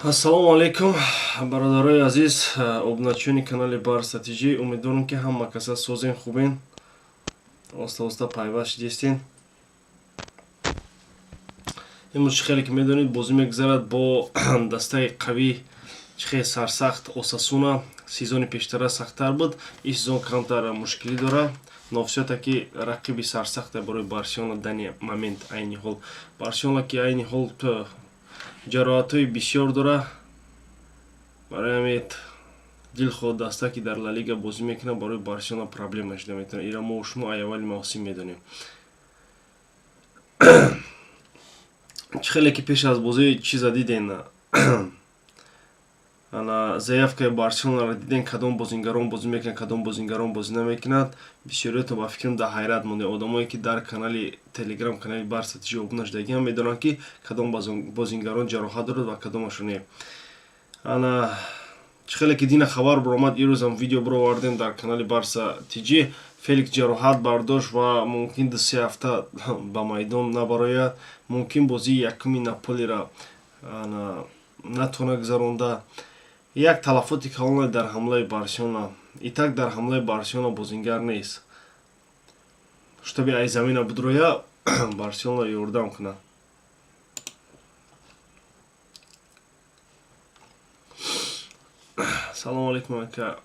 Ассалому алайкум, бародарои азиз, обуначиёни канали Барса ТЖ. Умедворам, ки ҳама каса созен, хубен, оста оста пайваст шидистен. Имрӯз, чӣ хеле ки медонед, бозӣ мегузарад бо дастаи қавӣ, чӣ хеле сарсахт Осасуна. Сезони пештара сахттар буд, ин сезон камтар мушкилӣ дорад, но всё-таки рақиби сарсахте барои Барселона данный момент. Айни ҳол Барселона, ки айни ҳол ҷароҳатҳои бисёр дорад, барои ҳамин дилхоҳ даста, ки дар Ла Лига бозӣ мекунад, барои Барселона проблема шуда метавонад. Ира мо шумо ай аввали мавсим медонем. Чӣ хеле ки пеш аз бозӣ чиза диден, ана заявкаи Барселонаро диден, кадом бозингарон бозӣ мекунад, кадом бозингарон бозӣ намекунад. Бисёриятон, ба фикрам, дар ҳайрат монде. Одамое, ки дар канали Телеграм, канали Барса ТЖ обуна шудагиам, медонанд, ки кадом бозингарон ҷароҳат дорад ва кадомашо не. Ана чӣ хеле ки дина хабар баромад, ирӯзам видео баровардем дар канали Барса ТЖ: Феликс ҷароҳат бардошт ва мумкин 2-се ҳафта ба майдон набарояд, мумкин бозии якуми Наполиро натавона гузаронда. Як талафоти калоне дар ҳамлаи Барселона. Итак, дар ҳамлаи Барселона бозингар нест, чтобы ай замина будроя, Барселона ёрдам кунад. Салому алейкум, ака.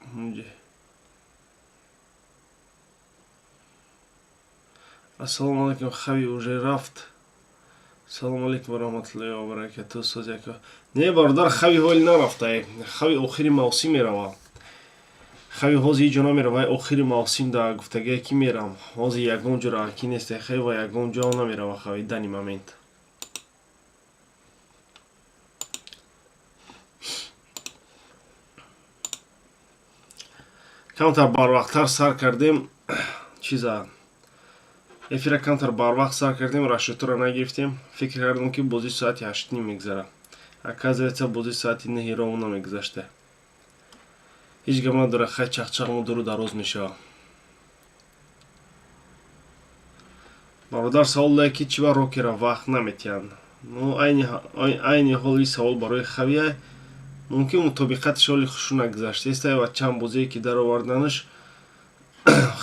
Ассалому алейкум. Хави уже рафт. Салому алейкум ва раҳматуллоҳи ва баракату. Сози, ака. Не, бародар, Хави ҳоли нарафта. Хави охири мавсим мерава. Хави ҳозир ҳеҷ ҷо намерава, охири мавсим да гуфтагие, ки мерам. Ҳозир ягон ҷо ки нест хави ва ягон ҷо намерава хави данный момент. Камтар барвақттар сар кардем чиза, эфира камтар барвақт сар кардем, расчётро нагирифтем. Фикр кардем, ки бозӣ соати 8:30 мегузарад, оказывается, бозӣ соати 9 ровно мегузашта. Ҳеҷ гап надорад, хай, чақчақмо дуру дароз мешавад. Бародар савол дорад, ки чӣ ба Рокера вақт наметиҳанд. Ну, айни ҳол ин савол барои Хавия. Мумкин мутобиқаташ ҳоли хушу нагузаштаеста ва чанд бозие, ки дароварданаш,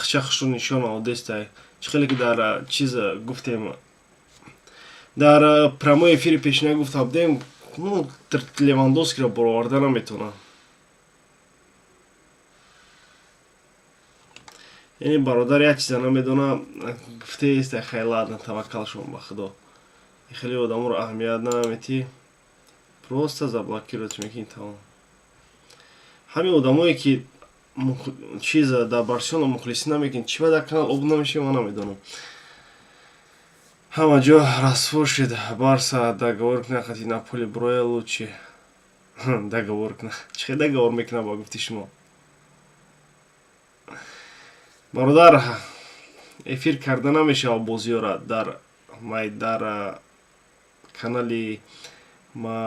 хича хушу нишон надодестай. Чӣ хеле ки дар чиз гуфтем, дар прямой эфири пешина гуфта будем, ну, Левандовскиро бароварда наметавонад. Яъне бародар як чиза намедона, гуфтаеста. Хай, ладно, таваккал шумо ба Худо. Хеле одаморо аҳамият наметӣ, просто заблокировать мекунӣ, тамом. Ҳамин одамое, ки чиз дар Барселона мухлисӣ намекунед, чӣ ба дар канал обуна мешавед, ман намедонам. Ҳама ҷо расво шуд. Барса договор кунад хати Наполи, броя лучше договор кунад. Чӣ хел договор мекунад, ба гуфти шумо, бародар? Эфир карда намешавад бозиёра дар канали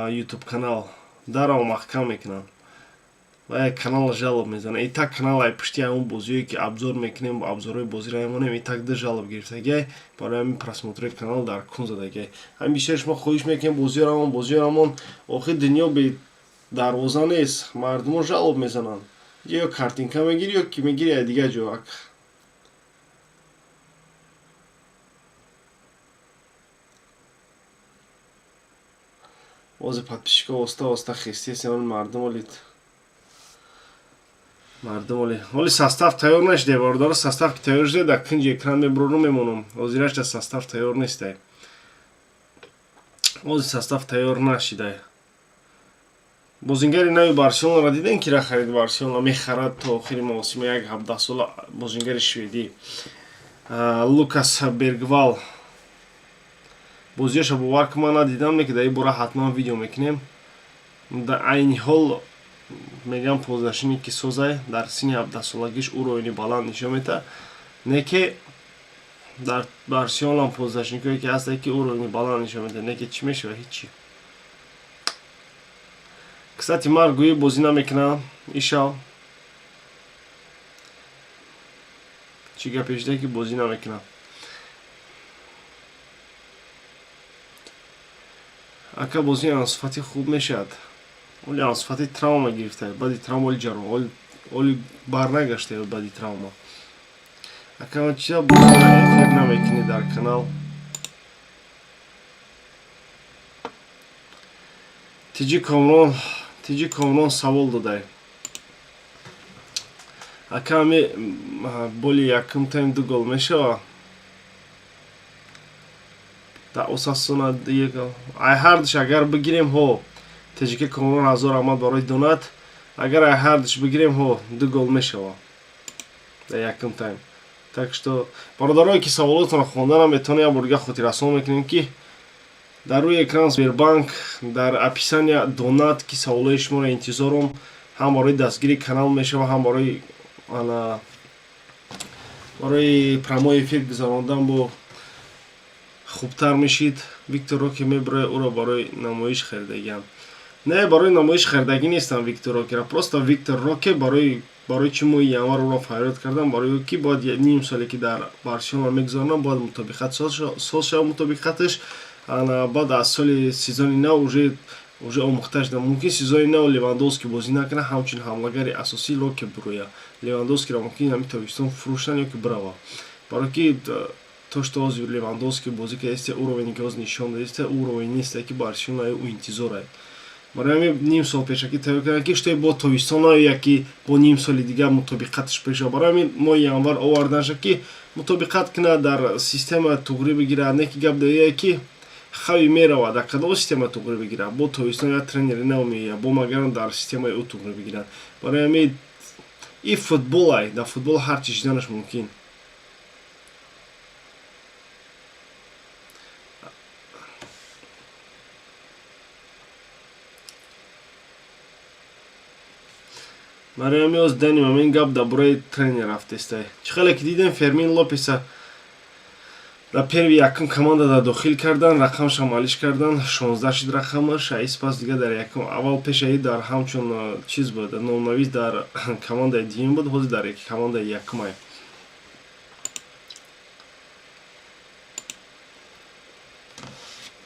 Ютуб. Канал дарао маҳкам мекунанд ва як канал жалоб мезанад. И так канал ай пушти ҳамон бозиое, ки обзор мекунем, обзорҳои бозиро мемонем, и так ду жалоб гирифтагиай. Барои ҳамин просмотрои канал дар кун задагиай. Ҳамин бисёр шумо хоҳиш мекунем: бозиёрамон, бозиёрамон. Охир дунё бе дарвоза нест, мардумо жалоб мезананд. Ё картинка мегирӣ, ё ки мегирӣ ай дигар ҷо. Бози подписчикҳо оста оста хестесен. Мардум олид, мардум оли ҳоли состав тайёр нашиде, бародаро. Состав ки тайёр шуде, дар кунҷи экран мебурору мемонам. Ҳозирашда состав тайёр нестай, ҳозир состав тайёр нашидай. Бозингари нави Барселонаро дидем, ки харид Барселона мехарад то охири мавсима. Як 17сола бозингари шведӣ Лукас Бергвал. Бозиёша, бовар кун, ман надидам, ки дар ин бора ҳатман видео мекунем. Дар айни ҳол мегӯям, полузащитник ки созай, дар синни 17солагиш уровени баланд нишон медиҳад. Не ки дар Барселона полузащитникое, ки ҳастанд, ки уровени баланд нишон медиҳад, не ки чӣ мешавад? Ҳичи. Кстати, ман гӯӣ бозӣ намекунам ишав. Чӣ гапе шуда, ки бозӣ намекунам? Ака, бозии Ансу Фати хуб мешавад. Оли Ансу травма гирифта, баъди травма оли ҷароҳ, оли барнагашта баъди травма. Акама чиза эфир намекунӣ дар канал? Тиҷи Комрон, Тиҷи Комрон савол додай. Ака, ами боли якум тайм ду гол мешава? Да Осасуна як ай ҳардуш агар бигирем, ҳо. Тиҷики Комрон, ҳазор раҳмат барои донат. Агар ай ҳардуш бигирем, ҳо, ду гол мешава дар якум тайм. Так что, бародарое ки саволотонро хонда наметавонем, як бор дига хотиррасон мекунем, ки дар рӯи экран Сбербанк, дар описания донат, ки саволои шуморо интизорум. Ҳам барои дастгири канал мешава, ҳам барои ана барои прямой эфир гузарондан бо хубтар мешид. Виктор Роке мебарои, ӯро барои намоиш харидагиам. Не, барои намоиш харидагӣ нестам Виктор Рокера. Просто Виктор Роке барои чӣ моҳи январ ӯро фарёд кардам? Барои ки бояд ним соле ки дар Барселона мегузаронам, бояд мутобиқат соз шава, мутобиқаташ. Ана баъд аз соли сезони нав уже омӯхта шуда. Мумкин сезони нав Левандовски бозӣ накунад, ҳамчун ҳамлагари асосӣ Роке бироя. Левандовскиро мумкин ҳамин тобистон фурӯшанд ё ки бирава, барое ки то что ҳозир Левандовски бозӣ кардааст, уровень е ки ҳозир нишон додааст, уровень несте ки Барселона ӯ интизорае. Барои ҳамин ним сол пешакӣ тайёр карданд, ки шуто бо тобистон наояд, ки бо ним соли дигар мутобиқаташ пеша. Барои ҳамин моҳи январ оварданаша, ки мутобиқат кунад, дар система туғрӣ бигирад. Не ки гап дория, ки Хави меравад, дар кадом система туғрӣ бигирад? Бо тобистон як тренери нав меояд, бо магарам дар системаи ӯ туғрӣ бигирад. Барои ҳамин и футболай, дар футбол ҳар чи шиданаш мумкин. Барои ҳамин ҳоз данный момент гап дар бораи тренер рафтестай. Чӣ хеле ки дидем, Фермин Лопеса дар первый якум команда дар дохил кардан, рақамашам алиш кардан, 16 шид рақамаш. Аи пас дига дар якум, аввал пешаи дар ҳамчун чиз буд, номнавис дар командаи дуюм буд, ҳозир дар командаи якумай.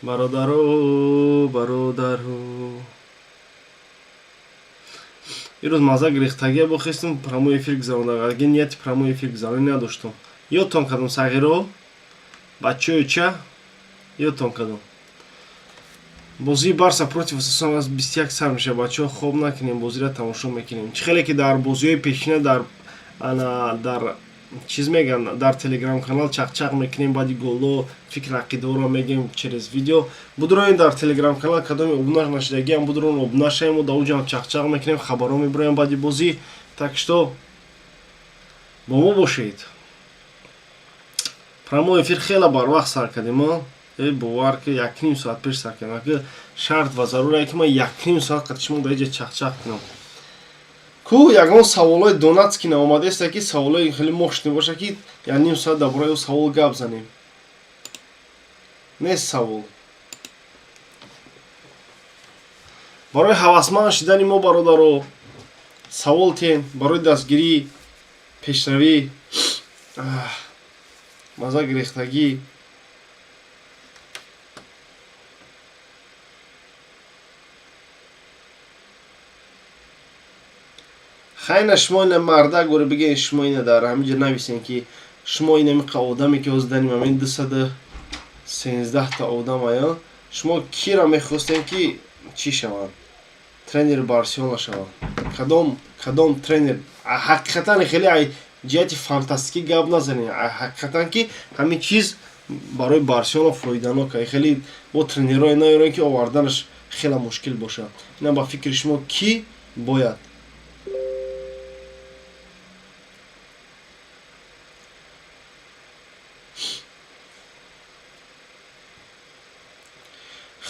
Бародаро, бародаро, ирӯз маза гирифтагия бохестум, прямой эфир гузаронда. Аги нияти прямой эфир гузаронӣ надоштум. Ёдтон кардам, сағиро, бачаё, ча ёдтон кардам. Бозии Барса против Осасуна аз 21 сар мешавад. Бачаҳо, хоб накунем, бозиро тамошо мекунем. Чӣ хеле ки дар бозиҳои пешина дар ана дар чиз меган, дар телеграм канал чақчақ мекунем, баъди голло фикр ақидаҳоро мегем через видео. Будуроем дар телеграм канал, кадоми обуна нашидагиам, будурон обуна шавем. Дар уҷам чақчақ мекунем, хабарҳо мебироем баъди бозӣ. Так что бо мо бошед. Прямой эфир хеле барвақт сар кардем, э бовар ки 1,5 соат пеш сар кардем. Ки шарт ва зарурае ки ман 1,5 соат қати шумо дар иҷа чақчақ кунам. Ку ягон саволҳои донатский наомадааст, ки саволҳои хеле мощный боша, ки як ним соат дар бораи ӯ савол гап занем? Нест савол. Барои ҳавасманд шидани мо, бародаро, савол тен, барои дастгирӣ, пешравӣ, маза гирифтагӣ. Хайна, шумо ина мардак горе бигӯед, шумо ина дар ҳаминҷо нависем, ки шумо ина миқа одаме ки ҳозир данный момент 213-та одам ая, шумо киро мехостем, ки чӣ шаванд, тренери Барселона шаванд? Кадом тренер? Ҳақиқатан хеле ай ҷиҳати фантастикӣ гап назанем, ҳақиқатан ки ҳамин чиз барои Барселона фоиданок, хеле бо тренерое наёрем, ки оварданаш хеле мушкил бошад. Ина ба фикри шумо кӣ бояд?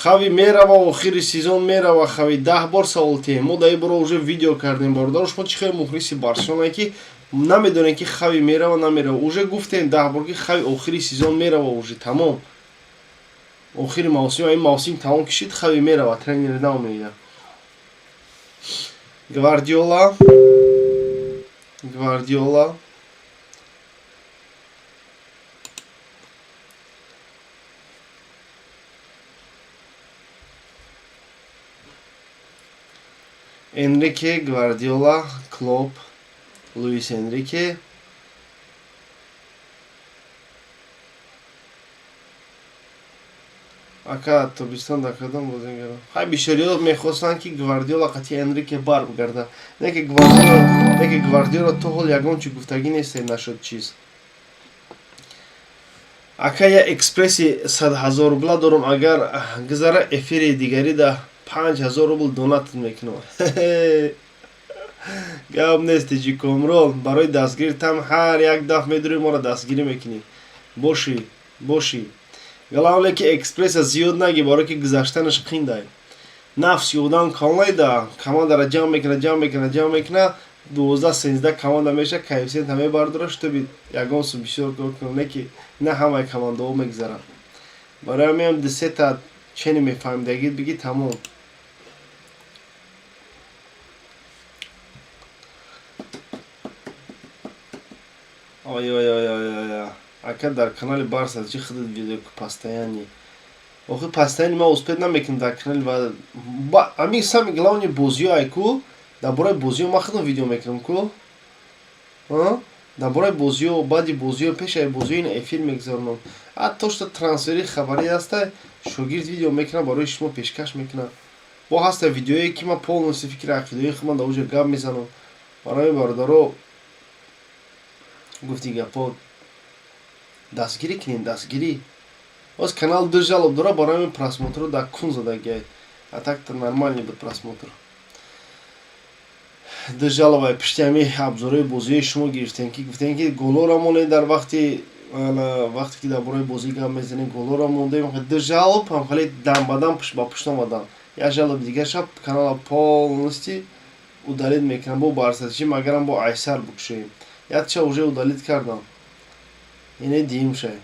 Хави мерава, охири сезон мерава Хави. 10 бор савол тиҳем, мо дар ин бора уже видео кардем. Бародаро, шумо чӣ хеле мухлиси Барселона, ки намедонем, ки Хави мерава, намерава? Уже гуфтем 10 бор, ки Хави охири сезон мерава, уже тамом, охири мавсим. Ин мавсим тамом кишид, Хави мерава, тренери нав меояд. Гвардиола, Гвардиола. Энрике, Гвардиола, Клоп, Луис Энрике. Ака, тобистон дар кадом бозингар? Хай, бисёриҳо мехостанд, ки Гвардиола қати Энрике бар бигарда. Не ки Гвардиола то ҳол ягон чи гуфтагӣ несте, нашуд чиз. Ака, я экспресси 100 000 рубла дорум, агар гузара, эфири дигарӣ да 5000 рубл донат мекунам. Гап нест, Тиҷи Комрон, барои дастгирӣ там ҳар як даф медурӣ, моро дастгирӣ мекунӣ. Бошӣ, бошӣ. Главное, ки экспресса зиёд наги, барое ки гузаштанаш қиндай. Нафси одам калонайда, командара ҷамъ мекуна, ҷамъ мекуна, ҷамъ мекуна, 12, 13 команда меша, коэффициента мебардора, чтобы ягон сум бисёр кор кунам, не ки на ҳамаи командаҳо мегузаранд. Барои ҳамин дусета чени мефаҳмидагӣ бигӣ, тамом. Ой, ой, ой, ой, ой, ака, дар канали Барса чӣ худат видео постоянный? Охи, постоянный ман успеть намекунам дар канали ва ами самый главный бозиҳо ай ку, дар бораи бозиҳо ман худам видео мекунам ку, дар бораи бозиҳо, баъди бозиҳо, пешаи бозиҳо ин эфир мегузаронам. А то что трансфери хабарӣ ҳаста, шогирд видео мекунам, барои шумо пешкаш мекунам. Бо ҳаста видеое, ки ман полностью фикри ақидаҳои худман дар оҷо гап мезанам. Барои бародаро гуфти гапо, дастгирӣ кунем, дастгирӣ. Боз канал ду жалоб дора, барои ҳамин просмотрро дар кун задагиай, а так-то нормальный буд просмотр. Ду жалоба пишти ҳами обзорҳои бозиҳои шумо гирифтем, ки гуфтем, ки голора монед дар вақте ки дар бораи бозӣ гап мезанем, голора мондем. Ду жалоб ҳам хеле дам ба дам пушт ба пушт омаданд. Як жалоби дигар шаб канала полностью удалить мекунам, бо барсачи магарам бо айсар бикушоем. Якча уже удалить кардам, ине диюм шай.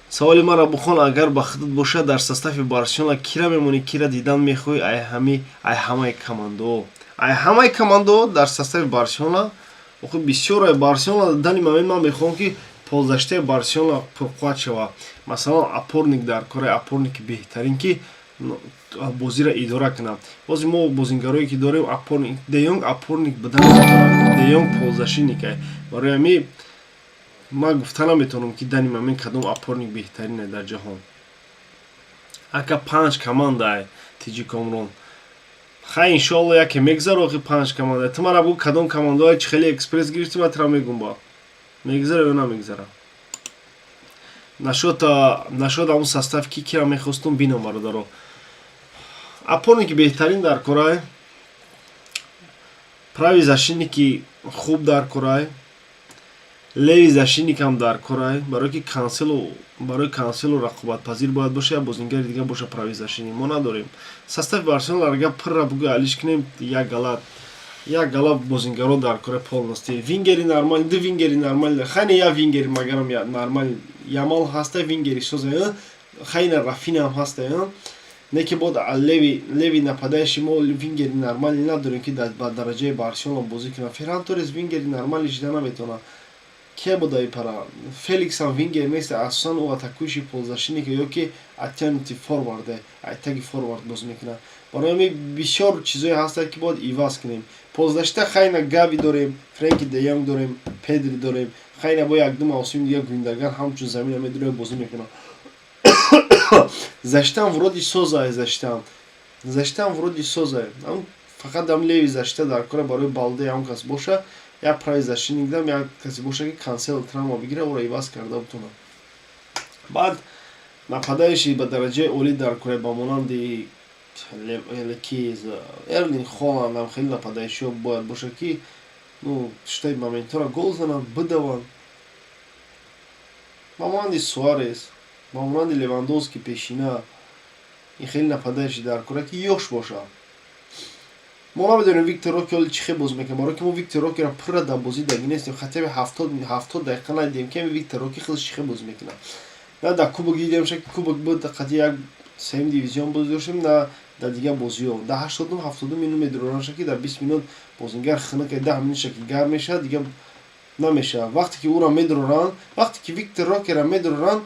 Саволи маро бухон: агар ба худат бошад, дар состави Барселона кира мемонӣ, кира дидан мехоҳӣ ай ҳамаи командао? Ай ҳамаи командао дар состави Барселона, охи, бисёр ай Барселона. Данный момент ман мехоҳам, ки полузащитаи Барселона пурқувват шавад. Масалан, опорник дар кори, опорники беҳтарин, ки бозиро идора кунад. Бози мо бозингарое ки дорем, опорник Де Йонг опорник будан наметавонад, Де Йонг полузащитник ай. Барои ҳамин ман гуфта наметавонам, ки данный момент кадом опорник беҳтарине дар ҷаҳон. Ака, панҷ команда ай, Тиҷи Комрон. Хай, иншоалло, яке мегзара. Охи, панҷ команда. Ту мара бугӯ, кадом командаҳое чи хеле экспресс гирифтӣ, ман тура мегум, ба мегзара ё намегзара. Нашод ҳамун состав, ки кира мехостум бинам, бародаро. Опорники беҳтарин дар корай, правый защитники хуб дар корай, левый защитникам дар корай, барое ки Кансело, барои Кансело рақобатпазир бояд боша, як бозингари дига боша. Правый защитник мо надорем. Состави Барселона агар пурра бугӯ, алиш кунем, як гала бозингаро дар кора полностью. Вингери нормал, ду вингери нормал, хайне, як вингери магарам нормал, Ямал ҳаста, вингери соза, хайна, Рафинаам ҳаста, не ки бод левый нападающий мо вингери нормалӣ надорем, ки ба дараҷаи Барселона бозӣ кунад. Ферран Торрес вингери нормалӣ шида наметавонад. Ке буда пара? Феликсам вингер нест, асосан ӯ атакующий полузащитник ё ки оттянутый форварде, айтаги форвард боз мекунад. Барои ҳамин бисёр чизое ҳастанд, ки бояд иваз кунем. Полузащита, хайна, Гави дорем, Френки де Йонг дорем, Педри дорем. Хайна, бо якду мавсими дига Гюндоган ҳамчун замина медуре, бозӣ мекунад. Защитам вроде созае, защитам вроде созае, фақат ам левый защита дар кора, барои Балде ҳам кас боша, як правый защитник дам, як касе боша, ки Кансело травма бигира, ӯро иваз карда бутонад. Баъд нападающий ба дараҷаи олӣ дар кора, ба монанди ки Эрлинг Холанд ам хеле нападающиҳо бояд боша, ки, ну, штаи моментҳоро гол зананд, бидаванд, ба монанди Суарес, ба монанди Левандовски пешина. Ин хеле нападающий дар кора, ки ёш бошад. Мо намедонем, Виктор Роки ҳоли чӣ хел бозӣ мекунад, барое ки мо Виктор Рокиро пурра дар бозӣ дагӣ нестем, хотя бы 70 дақиқа надидем, ки Виктор Роки хеле чӣ хел бозӣ мекунад. На дар кубок дидем, ки кубок буд, қати як сеюм дивизион бозӣ доштем, на дар дигар бозиҳо. Дар 80-ум, 70-ум минут медуронаша, ки дар 20 минут бозингар хунук, 10 минутша ки гарм мешавад, дигар намешавад. Вақте ки ӯро медуроранд, вақте ки Виктор Рокеро медуроранд.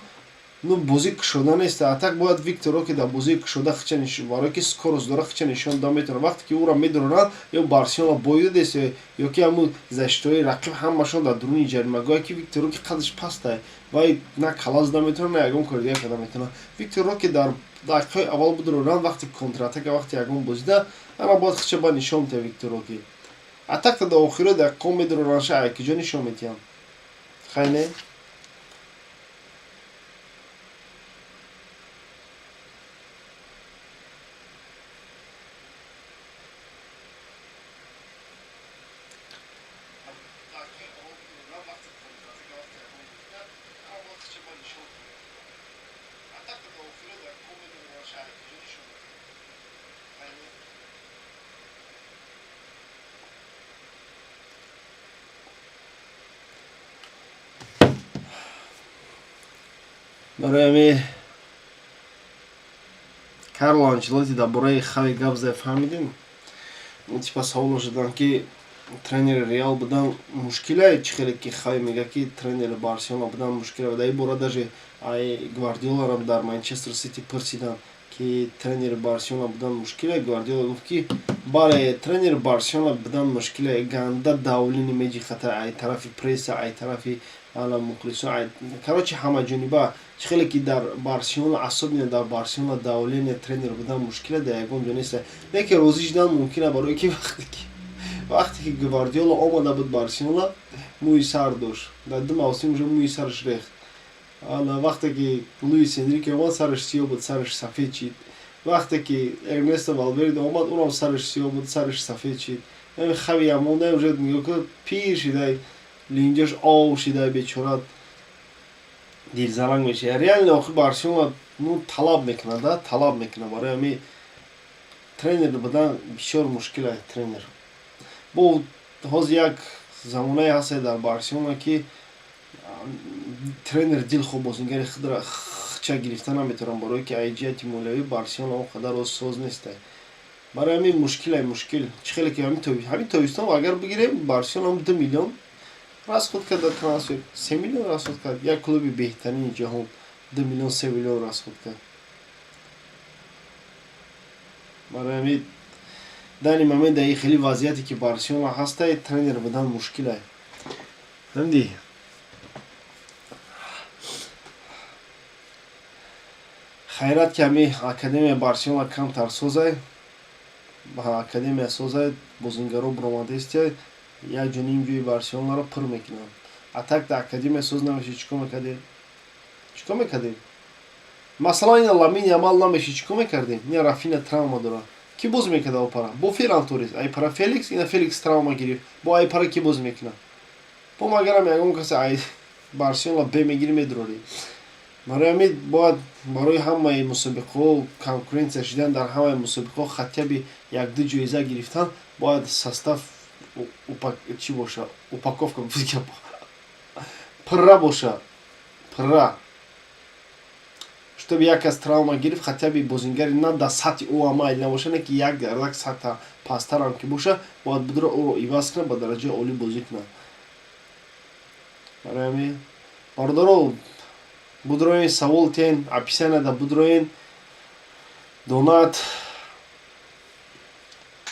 Ну, бозӣ кушода нест. А так бояд Виктор Роке дар бозии кушода хича нишон, барое ки скорость дора, хича нишон да метавонад. Вақте ки ӯро медоранд, ё Барселона бой додест, ё ки ҳамун защитаҳои рақиб ҳамашон дар дуруни ҷаримагоҳе, ки Виктор Роке қадаш пастае, вай на кала зада метавонад, на ягон кори дигар карда метавонад. Виктор Роке дар дақиқаҳои аввал бидоранд, вақти контратака, вақти ягон бозида, ана бояд хича ба нишон медиҳад Виктор Роке. А так дар охири дақиқаҳо медоранд, ша ай киҷо нишон медиҳанд? Хай, не? Барои ҳами Карло Анчелоти дар бораи Хави гап зад, фаҳмидем? Типа саволо шуданд, ки тренери Реал будан мушкилае, чӣ хеле ки Хави мегӯяд, ки тренери Барселона будан мушкиле. Дар ин бора даже ай Гвардиоларо дар Манчестер Сити пурсиданд, ки тренери Барселона будан мушкиле. Гвардиола гуфт, ки бале, тренери Барселона будан мушкиле, ганда давление меҷихата ай тарафи пресса, ай тарафи ана мухлисон, короче, ҳамаҷониба. Чӣ хеле ки дар Барселона, особенно дар Барселона давление тренер будан мушкиле, дар ягон ҷо нест. Не ки розӣ шудан мумкина, барое ки вақте ки Гвардиола омада буд Барселона, мӯи сар дошт, дар 2 мавсим уже мӯи сараш рехт. Ана вақте ки Луис Энрике омад, сараш сиёҳ буд, сараш сафед шид. Вақте ки Эрнесто Валверде омад, унам сараш сиёҳ буд, сараш сафед шид. Хави ам монда, уже нигоҳ кун, пир шидай, линҷош ов шидай, бечора, дилзаранг мешавад. Реально, охи Барселона, ну, талаб мекунад, да, талаб мекунад. Барои ҳами тренер будан бисёр мушкил аст. Тренер бо ҳозир як замонае ҳастае дар Барселона, ки тренер дилхоҳ бозингари худро хча гирифта наметавонад, барое ки ай ҷиҳати молиявӣ Барселона он қадар оз соз нестае. Барои ҳамин мушкилай, мушкил. Чӣ хеле ки ҳамин тобистон агар бигирем, Барселона 2 миллион расход кард дар трансфер, 3 миллион расход кард. Як клуби беҳтарини ҷаҳон 2 миллион, 3 миллион расход кард. Барои ҳамин данный момент, дар ин хеле вазъияте ки Барселона ҳастае, тренер будан мушкилае, фаҳмидӣ? Хайрат, ки ҳами академияи Барселона камтар созай, академия созай, бозингаро биромадаистия, як ҷо ним ҷои Барселонаро пур мекунанд. А так дар академия соз намеши, чӣ кор мекардем? Чӣ кор мекардем? Масалан, ина Ламин Ямал намеши, чӣ кор мекардем? Ина Рафина травма дорад, кӣ боз мекарда опара? Бо Ферран Торрес, ай пара Феликс. Ина Феликс травма гирифт, бо ай пара кӣ боз мекунад? Бо магарам ягон касе ай Барселона бе мегири, медурорӣ. Барои ҳамин бояд барои ҳамаи мусобиқаҳо конкуренция шидан, дар ҳамаи мусобиқаҳо хотя бы як-ду ҷоиза гирифтан, бояд состав чӣ боша, упаковка пурра боша, пурра, чтобы як кас травма гирифт, хотя бы бозингари на дар сатҳи ӯ амал набоша, не ки як як сатҳа пасттарам ки боша, бояд будро ӯро иваз кунад, ба дараҷаи олӣ бозӣ кунад. Барои ҳамин, бародаро, будроен, савол тен, описанияда будроен, донат,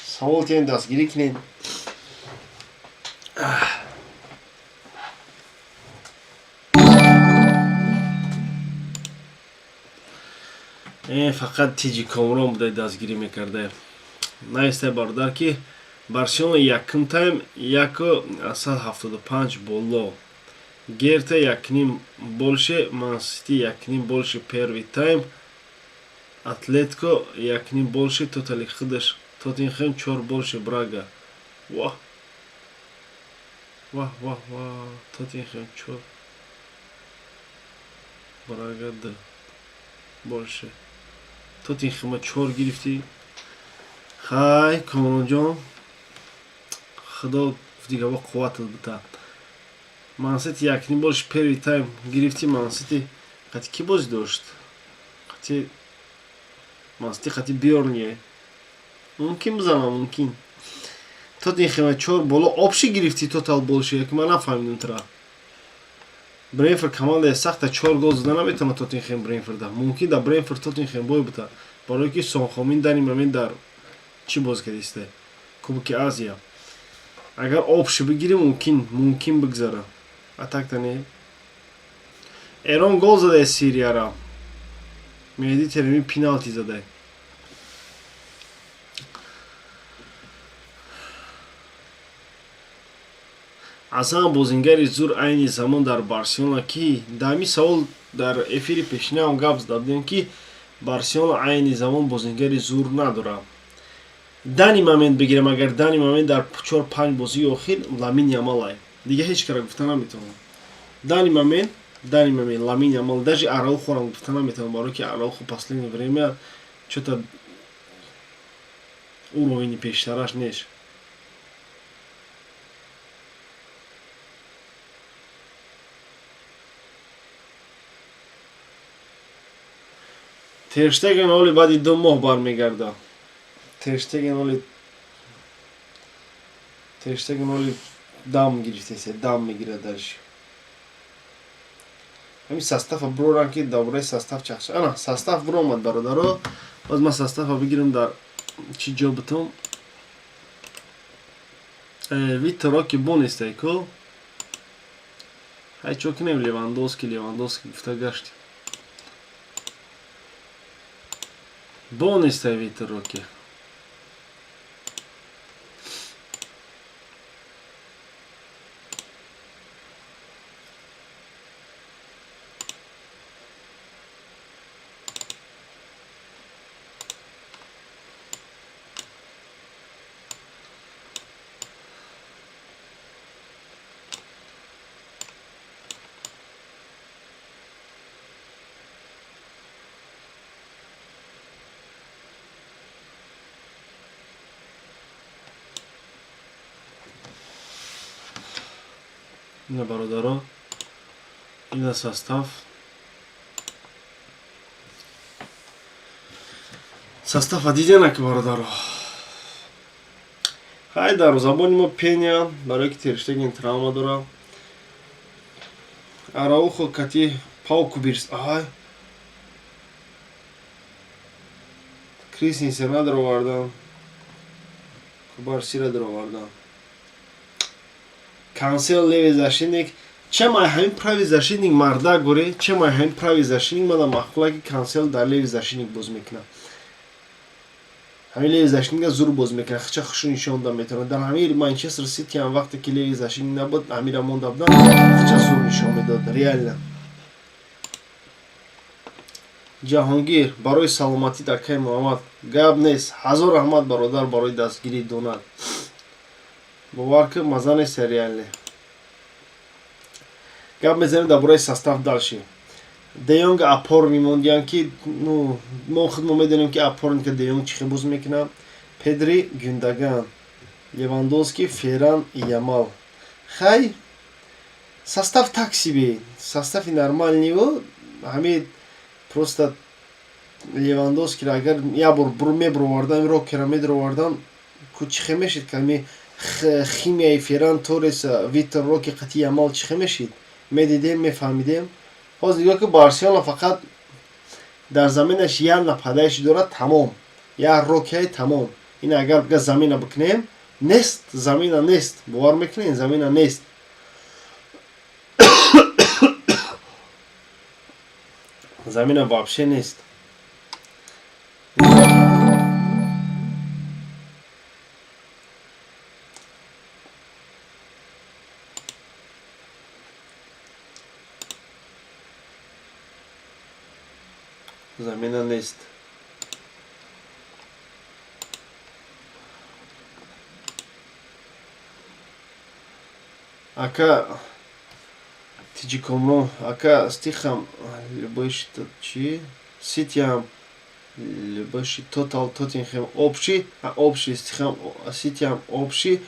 савол тен, дастгирӣ кунед. Фақат Тиҷи Комрон будай дастгирӣ мекарда. Навистай бародар, ки Барселона якум тайм 1,75 боло, Герта 1,5 больше, Мансити 1,5 больше первый тайм, Атлетико 1,5 больше, тотали худаш Тоттенхем 4 больше, Брага. Ваҳ, ваҳ, ваҳ, ваҳ! Тоттенхем 4, Брага 2 больше. Тоттенхема 4 гирифтӣ. Хай, Комронҷон, Худо дигаво қувватат бита. Мансити 1,5 больше первый тайм гирифтӣ. Мансити қати кӣ бозӣ дошт? Қати Мансити, қати Бёрнли. Мумкин бизанам, мумкин. Тоттенхема 4 боло общий гирифтӣ, тотал больше, ки ман нафаҳмидам тура. Брентфорд командаи сахта, чор гол зада наметавонад Тоттенхем Брентфорда. Мумкин дар Брентфорд Тоттенхем бой бута, барое ки Сонхомин дар ин момент дар чӣ боз кардисте, Кубоки Азия. Агар общий бигирӣ, мумкин бигзара, а так-то не. Эрон гол задае Сирияра, Меҳди Тереми пеналти задае. Аз ҳама бозингари зур айни замон дар Барселона ки? Дар ҳамин савол дар эфири пешинаам гап зада будем, ки Барселона айни замон бозингари зур надорад. Данный момент бигирем, агар данный момент, дар чор панҷ бозии охир Ламин Ямалай, дига ҳеҷ кара гуфта наметавонам. Данный момент Ламин Ямал, даже Араухорам гуфта наметавонам, барое ки Араухо последнее время чё-то уровени пештараш нест. Терштеген оли баъди 2 моҳ бармегардад. Терштеген оли дам гирифтесе, дам мегирад. Даже ҳамин состава бурорам, ки дар бораи состав чахш. Ана, состав буромад, бародаро. Боз ман состава бигирам, дар чӣ ҷо бутум. Витор Роки бонестай ко. Ҳай, чо кунем? Левандовски, Левандовски гуфта гашти. Бонестай Витор Роки. Ина, бародаро, ина состав. Состава дидена ки, бародаро. Ҳай, дарвозабони мо Пеня, барое ки Терштеген травма дора. Араухо кати Пау Кубирс. Ай, Кристенсен надаровардан, Кубарсира даровардан. Кансел левый защитник. Чемай ҳамин правый защитник марда горе, чемай ҳамин правый защитник мада маъқула, ки Кансел дар левый защитник боз мекунад. Ҳамин левый защитника зур боз мекунад, хича хушу нишон да метавонад. Дар ҳамин Манчестер Сити ҳам вақте ки левый защитник набуд, ҳамира монда будан, хича зур нишон медод реально. Ҷаҳонгир, барои саломатӣ, дакаи Муҳаммад, гап нест. Ҳазор раҳмат, бародар, барои дастгирии донат. Бовар ки, маза нест реально. Гап мезанем дар бораи состав дальше. Деёнг опор мемондиянд, ки ну мо худмо медонем, ки опорника Деёнг чӣ хел боз мекунад. Педри, Гюндаган, Левандовски, Ферран, Ямал. Хай, состав так себе, состави нормальный. Ҳамин просто Левандовскиро агар як бор мебуровардан, Рокера медаровардан, ку чӣ хел мешид? Ки химияи Ферран Торрес, Витор Роки қати Ямал чӣ хел мешид, медидем, мефаҳмидем. Ҳозир нигоҳ ки, Барселона фақат дар заминаш як нападающий дорад, тамом, як Рокиай, тамом. Ин агар бига замина бикунем, нест, замина нест. Бовар мекунем, замина нест. Замина вообще нест. Замена нест. Ака Тиҷикомрон, ака, стихам любойши чи ситиам любойши тотал Тоттенхем общий, общий стихам ситиам общий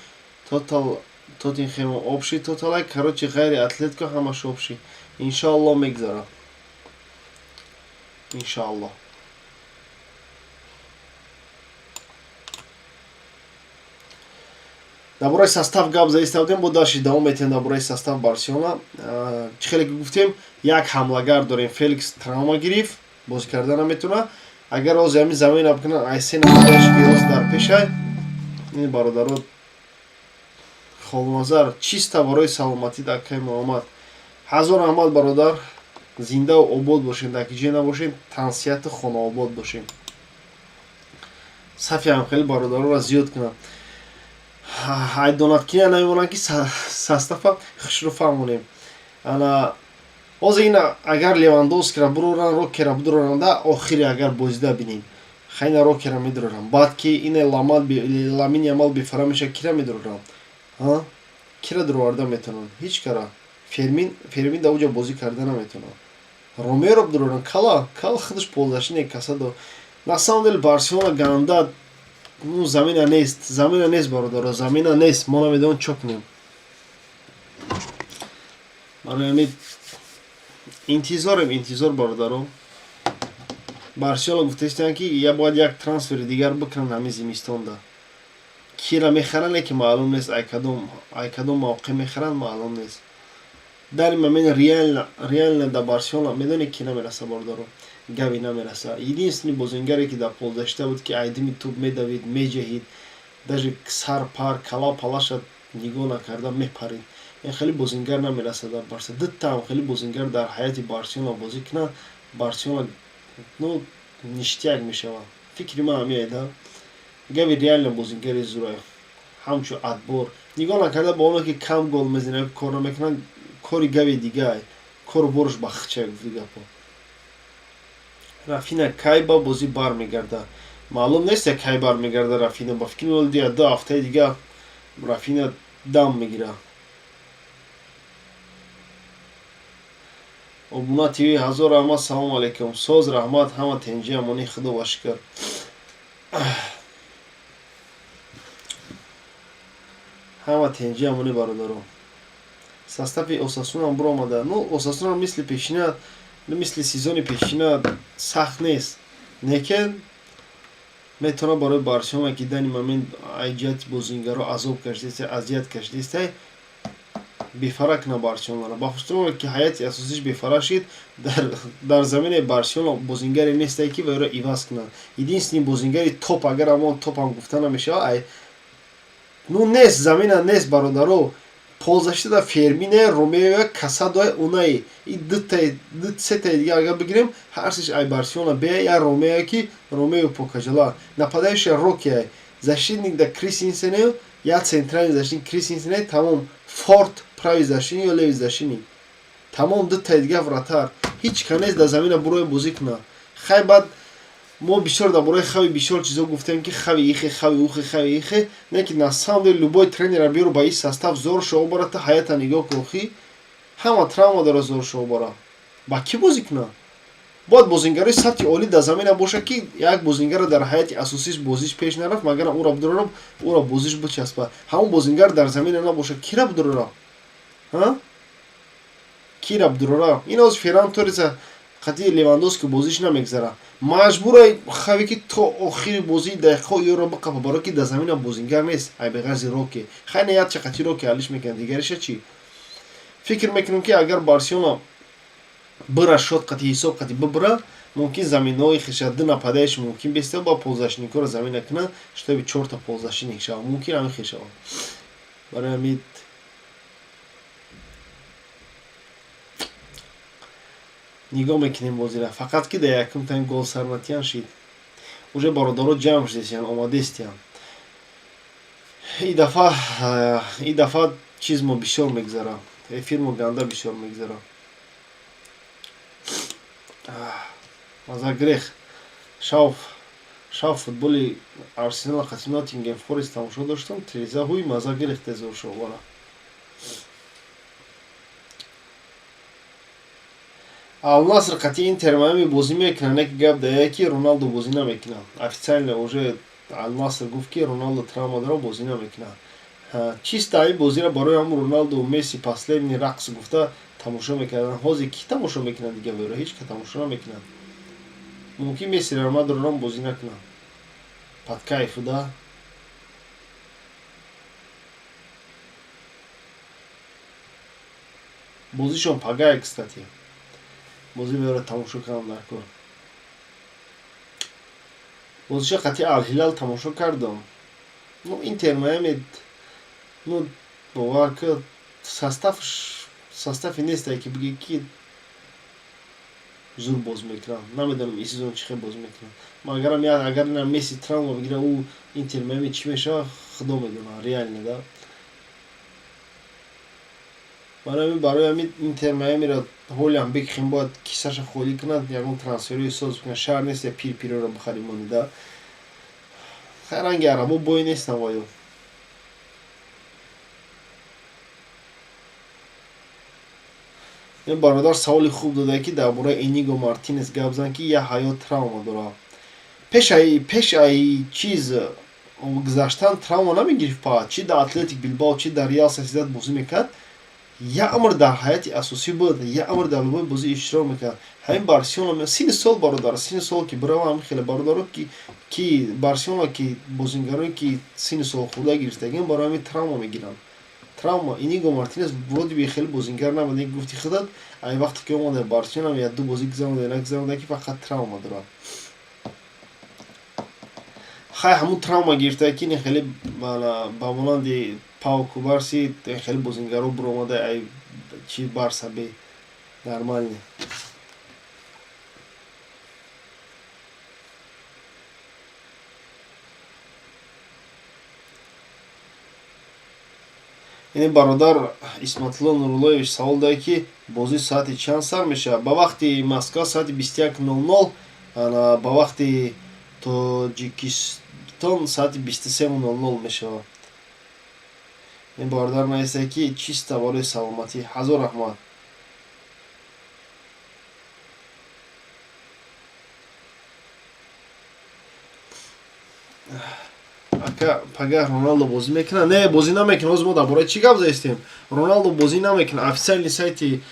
тотал Тоттенхем общий тоталай. Короче, ғайри Атлетико ҳамаш общий. Иншоалло, мегзарад, иншоалло. Дар бораи состав гап заиста будем, бо даши давом метиҳем дар бораи состав Барселона. Чӣ хеле ки гуфтем, як ҳамлагар дорем, Феликс травма гирифт, бозӣ карда наметавонад. Агар ҳозир ҳамин замина бикунанд, айсе намояш ки ҳозир дар пешай, ин бародаро Холназар чиста барои саломатӣ. Акай Муҳаммад, ҳазор раҳмат, бародар, зиндаву обод бошем, дар ки ҷое набошем, тансиҳату хонаобод бошем. Сафи ҳам хеле бародароро зиёд кунам. Айдонат кина намемонанд, ки состава хушрӯ фаҳмонем. Ана ҳозир ина агар Левандовскиро буроранд, Рокера бидуроранда, охири агар бозида бинем, хайна Рокера медуроранд. Баъд ки ина Ламин Ямал бефара мешавад, кира медуроранд? Кира дуроварда метавонанд? Ҳеҷ кара. Фермин дар уҷа бозӣ карда наметавонад. Ромеро бидуроранд, кала кала худаш полузащитник, Касадо. На самом деле Барселона ганда, ну, замина нест, замина нест, бародаро, замина нест. Мо намедонем чо кунем. Барои ҳамин интизорем, интизор, бародаро. Барселона гуфтаистанд, ки я бояд як трансфери дигар бикунанд ҳамин зимистонда. Кира мехаранд, лекин маълум нест, ай кадом мавқеъ мехаранд, маълум нест. Дар ин момент реально дар Барселона медонед, ки намераса, бародаро, Гави намераса. Единственный бозингаре, ки дар полузащита буд, ки айдими туп медавид, меҷаҳид, даже сар пар кала палаша нигоҳ накарда мепарид, ин хеле бозингар намераса дар Барса. Дутаам хеле бозингар дар ҳайати Барселона бозӣ кунанд, Барселона, ну, ништяк мешавад. Фикри ман ҳамин. Гави реально бозингари зура, ҳамчун отбор нигоҳ накарда ба оно ки кам гол мезанад, кор намекунанд, кори Гави дигай, кору борш ба хча. Гуфти гапо, Рафина кай ба бозӣ бармегарда, маълум нест. Як кай бармегарда Рафина, ба фикри ман, 2 ҳафтаи дига Рафина дам мегира. Обуна ТВ, ҳазор раҳмат, салому алайкум, соз, раҳмат, ҳама тенҷи, амонӣ, худо ба шукр. Ҳама тенҷи, амонӣ, бародаро. Состави Осасунам буромада. Ну, Осасунам мисли пешина, мисли сезони пешина сахт нест, лекин метавонад барои Барселона, ки данный момент ай ҷиҳати бозингаро азоб кашидааст, азият кашидааст, бефара кунад Барселонара. Бахусус ки ҳайати асосиш бефара шид, дар заминаи Барселона бозингаре нестае, ки вайро иваз кунад. Единственный бозингари топ, агар ҳамон топам гуфта намешавад, ай, ну, нест, замина нест, бародаро. Полузащита Фермине, Ромео, Касадо, Унаи и дутаи сетаи дигар агар бигирем, ҳар сеш ай Барселона бе я Ромео, ки Ромео покажала. Нападающий Роки, защитник да Кристинсене, я центральный защитник Кристинсене, тамом. Форт правый защитник ё левый защитник, тамом. Дутаи дигар вратарь, ҳеҷ ка нест дар замина бурои бозӣ кунад. Хай, баъд мо бисёр дар бораи Хави бисёр чизо гуфтем, ки Хави ихе, Хави ухе, Хави ихе, не ки на самом деле любой тренера биёру ба ин состав зор шоу бара, та ҳаята нигоҳ кун, ҳама травма дора, зор шоу бара, ба кӣ бозӣ кунад? Бояд бозингарои сатҳи олӣ дар замина бошад, ки як бозингара дар ҳайати асосиш бозиш пеш нарафт, магарам ӯро бидорам, ӯро бозиш бичаспа. Ҳамон бозингар дар замина набошад, кира бидорора? Кира бидорора? Ин ҳозир Ферран Торреса қатъи Левандовски бозиш намегзара. Маҷбура Хави, ки то охири бозии дақиқаҳо ёро биқапа, барое ки дар замина бозингар нест ай беғарзи Роке. Хайне яча қатъи Роке алиш мекунад, дигариша чӣ? Фикр мекунем, ки агар Барселона бира шод қатъи ҳисоб қатъи бибира, мумкин заминаҳои хеша ду нападающий мумкин беста ба полузащитникҳоро замина кунад, чтобы чорта полузащитник шавад. Мумкин ҳамин хел шавад. Барои ҳамин нигоҳ мекунем бозира, фақат ки дар якум тайм гол сарнатиян шид. Уже бародаро ҷамъ шудестиян, омадестиян. И дафъа чиз мо бисёр мегзара, эфир мо ганда бисёр мегзара. Маза грех. Шав футболи Арсенал қати Ноттингем Форест тамошо доштам, телевизор ҳуй маза гирехте зор шовара. Алнаср қати Интер Майами бозӣ мекунад, не ки гап дая, ки Роналдо бозӣ намекунад. Официально уже Алнаср гуфт, ки Роналдо травма дорад, бозӣ намекунад. Чисто ҳамин бозиро барои ҳамун Роналду, Месси последний рақс гуфта тамошо мекарданд. Ҳозир кӣ тамошо мекунад дига вайро? Ҳеҷ ка тамошо намекунад. Мумкин Мессиро мадорам бозӣ накунад. Под кайфу да. Бозишон пагае, кстати. Бозӣ бера тамошо кардам дар кор. Бозиша қати Алҳилал тамошо кардам. Ну, Интер Майами, ну, бовар ки, составш составе нестае, ки бигӣ, ки зур боз мекунад. Намедонам, ин сезон чӣ хел боз мекунад. Магарам агар ина Месси травма бигира, ӯ Интер Майами чӣ мешавад, худо медонад, реально да. Барои ҳамин Интер Майамиро ҳолиам Бекхем бояд кисаша холӣ кунад, ягон трансферҳои соз бикунад. Шаҳр нест, я пир-пироро бихарӣ монӣ да. Хай, ранги арабо бой нестам ваё. Ин бародар саволи хуб додае, ки дар бораи Иниго Мартинес гап зан, ки як ҳаёт травма дорад. Пеш ай чиз гузаштан травма намегирифт па, чи дар Атлетик Билбао, чи дар Реал Сосьедад бозӣ мекард, як амр дар ҳайати асосӣ буд, як амр дар любой бозӣ иштирок мекард. Ҳамин Барселона сини сол, бародар, сини сол ки бирава, ҳамин хеле бародаро, ки Барселона, ки бозингарое, ки сини сол хурда гирифтагиан, барои ҳамин травма мегиранд, травма. Иниго Мартинес вроде бы хеле бозингар набуд, гуфти худат, ай вақте ки омада Барселона, як ду бозӣ гузаронда, нагузаронда, ки фақат травма дорад. Хай, ҳамун травма гирифта, ки не хеле ба монанди Пау Кубарси хеле бозингаро буромада, ай чи Барса бе нормальный. Ин бародар Исматулло Нуруллоевич савол додад, ки бозӣ соати чанд сар мешавад? Ба вақти Москва соати 21:00, ба вақти Тоҷикистон соати 23:00 мешавад. Ин бародар нависад, ки чиста барои саломатӣ. Ҳазор раҳмат. Ака, пагаҳ Роналдо бозӣ мекунад? Не, бозӣ намекунад. Ҳозир мо дар бораи чӣ гап заистем? Роналдо бозӣ намекунад. Официальный сайти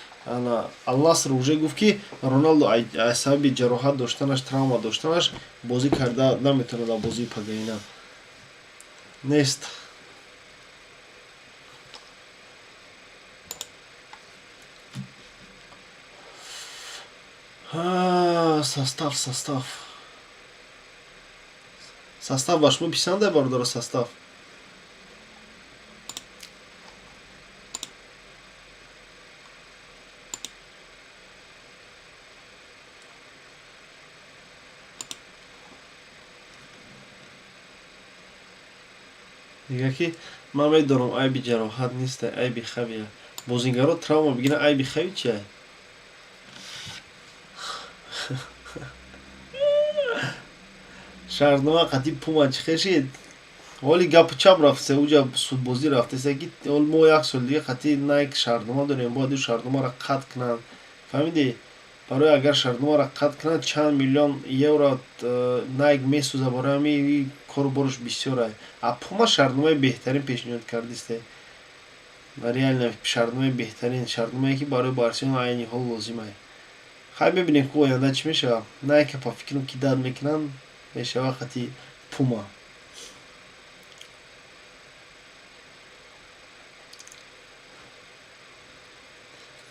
Алнаср уже гуфт, ки Роналдо аз сабаби ҷароҳат доштанаш, травма доштанаш, бозӣ карда наметавонад дар бозии пагаина. Нест. Состав ба шумо писанда, бародаро, состав? Мегӯяд, ки ман медонам, айби ҷароҳат неста, айби Хавия. Бозингаро травма бигиранд, айби Хави чия? Шартнома қатъи Пума чӣ хешид? Ҳоли гапу чап рафтеса, уҷа судбозӣ рафтеса, ки мо як соли дига қатъи Найк шартнома дорем, бояд ӯ шартномаро қатъ кунанд. Фаҳмидӣ? Барои агар шартномаро қатъ кунанд, чанд миллион евро Найк месӯзад. Барои ҳамин кору бораш бисёр. А Пума шартномаи беҳтарин пешниҳод кардисте ва реально шартномаи беҳтарин, шартномае, ки барои Барселона айни ҳол лозимае. Хай, мебинем, ки оянда чӣ мешавад. Найка, па фикрам, ки дад мекунанд, мешавад қати Пума.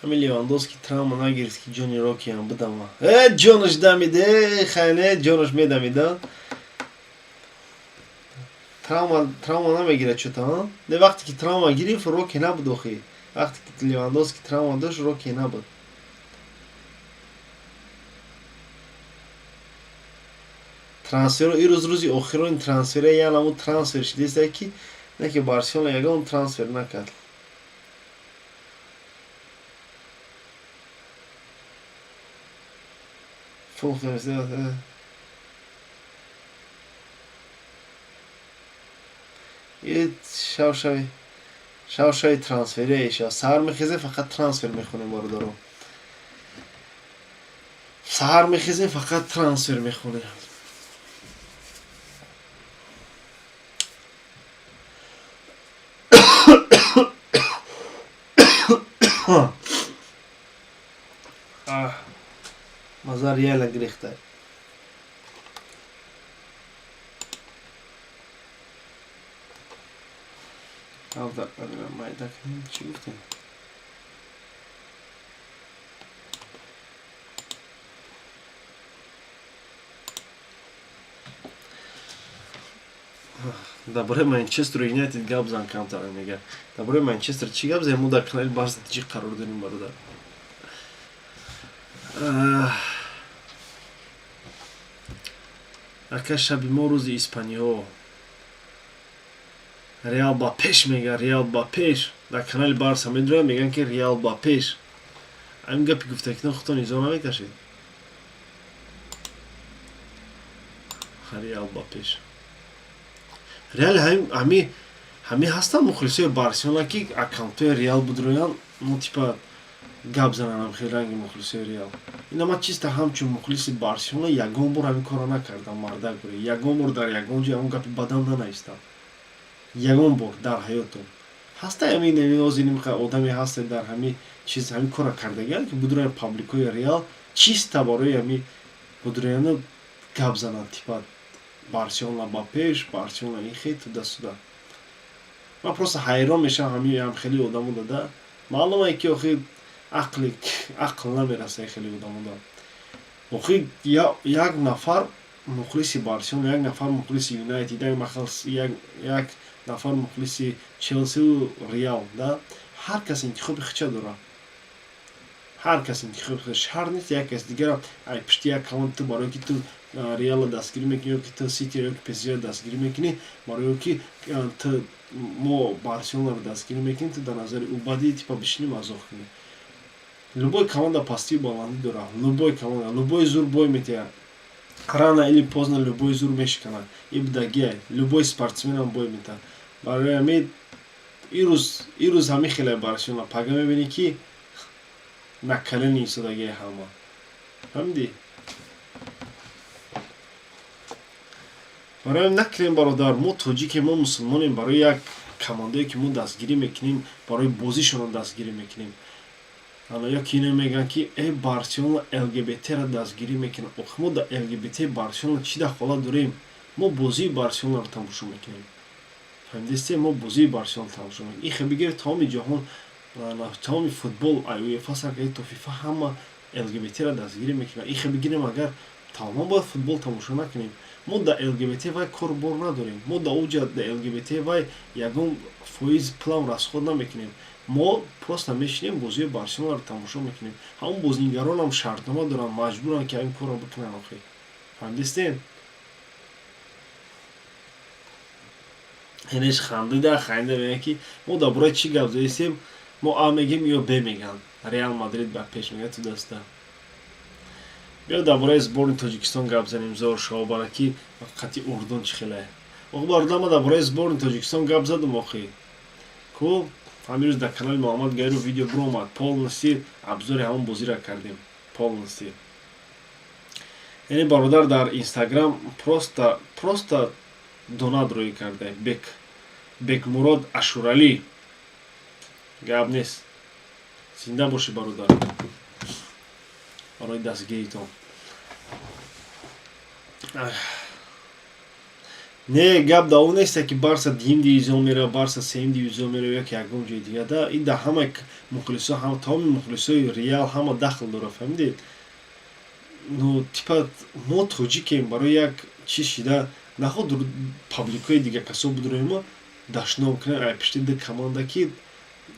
Ҳамин Левандовски травма нагирифт, ки ҷони Рокиам бидама. Э, ҷонаш дамид, э, хай, не, ҷонаш медамида. Травма намегирад чӯта, не? Вақте ки травма гирифт, Роки набуд охи. Вақте ки Левандовски травма дошт, Роки набуд. Трансферро ирӯз, рӯзи охирони трансфера, яъне ҳамун трансфер шидеста, ки не, ки Барселона ягон трансфер накард. Фухтем. Шавшави шавшави трансферия иша. Саҳар мехезем, фақат трансфер мехонем, бародаро. Саҳар мехезем, фақат трансфер мехонем. Маза реально гирехта. Майда кунем, чӣ гуфтем? Дар бораи Манчестер Юнайтед гап зан камтар, мега. Дар бораи Манчестер чӣ гап занем? Мо дар канали Барса чӣ қарор дорем, бародар? Ака, шаби мо рӯзи Испаниҳо. Реал ба пеш, мега, Реал ба пеш. Дар канали Барса медурам, мегӯянд, ки Реал ба пеш. Ҳамин гапи гуфтакино худтон изо намекашед? Реал ба пеш. Реал ҳами ҳастанд мухлисои Барселона, ки аккаунтҳои Реал будроянд, ну, типа, гап зананам хеле ранги мухлисои Реал. Ина ман чиста ҳамчун мухлиси Барселона ягон бор ҳамин корро накардам, мардак буре. Ягон бор дар ягон ҷо ягон гапи бадам нанавистам. Ягон бор дар ҳаётум. Ҳаста ҳамин озиним одаме ҳаста дар ҳами чиз ҳамин корро кардагианд, ки будроянд пабликҳои Реал чиста барои ҳами будрояну гап зананд, типа, Барселона ба пеш, Барселона ин хе, туда-сюда. Ман просто ҳайрон мешавам ҳами ҳам хеле одамо дада. Маълум е, ки охи ақли ақл намераса хеле одамо да. Охи як нафар мухлиси Барселона, як нафар мухлиси Юнайтед, як нафар мухлиси Челсиву Реал да. Ҳар кас интихоби хича дорад. Ҳар кас интихоби шарт нест як кас дигара ай пишти як команда ту барое ки ту Реалро дастгирӣ мекунӣ, ё ки ту Сити, ё ки ПСЖ дастгирӣ мекунӣ, барое ки ту мо Барселонаро дастгирӣ мекунем, ту дар назари ӯ бадӣ, типа, бишинӣ, мазоқ кунӣ. Любой команда пастию баландӣ дорад. Любой команда, любой зур бой метиҳад. Рано или поздно любой зур мешиканад. Ибдагиай. Любой спортсменам бой метиҳад. Барои ҳамин ирӯз ҳамин хеле Барселона, пага мебинӣ, ки на колени истодагиай ҳама. Фаҳмидӣ? Барои ҳамин накунем, бародар, мо тоҷикем, мо мусулмонем, барои як командое ки мо дастгирӣ мекунем, барои бозишонро дастгирӣ мекунем. Ана ё ки ино мегӯянд, ки э, Барселона ЛГБТ-ро дастгирӣ мекунад. Охи мо дар ЛГБТ Барселона чӣ дахолат дорем? Мо бозии Барселонаро тамошо мекунем. Фаҳмидистед? Мо бозии Барселона тамошо мекунем. Ин хел бигиред, тамоми ҷаҳон, тамоми футбол, ай УЕФА сар карда то ФИФА, ҳама ЛГБТ-ро дастгирӣ мекунад. Ин хел бигирем агар, тамоман бояд футбол тамошо накунем. Мо дар ЛГБТ вай кору бор надорем. Мо дар оҷа дар ЛГБТ вай ягон фоиз пулам расход намекунем. Мо просто мешинем, бозиҳои Барселонаро тамошо мекунем. Ҳамон бозигаронам шартнома доранд, маҷбуранд, ки ҳамин корро бикунанд охи. Фаҳмидистед? Инеш хандида хандида мегӯяд, ки мо дар бораи чӣ гап задистем, мо А мегем ё Б мегӯянд. Реал Мадрид ба пеш, мегӯяд, ту даста. Биё дар бораи сборни Тоҷикистон гап занем, зор шоҳбара, ки қати Урдун чӣ хеле. Охи, бародар, ман дар бораи сборни Тоҷикистон гап задам охи. Ку ҳамин рӯз дар канали Муҳаммад Гаиров видео биромад, полностью обзори ҳамон бозиро кардем. Полностью. Яъне, бародар, дар Инстаграм просто донат рӯй карда. Бек Бекмурод Ашуралӣ. Гап нест. Зинда бошӣ, бародар. Барои дастгиритон. Не, гап дар он несте, ки Барса дуюм дивизион мерава, Барса сеюм дивизион мерава ё ки ягон ҷои дигар. Да, ин дар ҳама мухлисо, ҳама тамоми мухлисои Реал ҳама дахл дорад, фаҳмидед? Ну, типа, мо тоҷикем, барои як чиз шида наход пабликҳои дигар касо будроем мо дашном кунем ай пишти ду команда, ки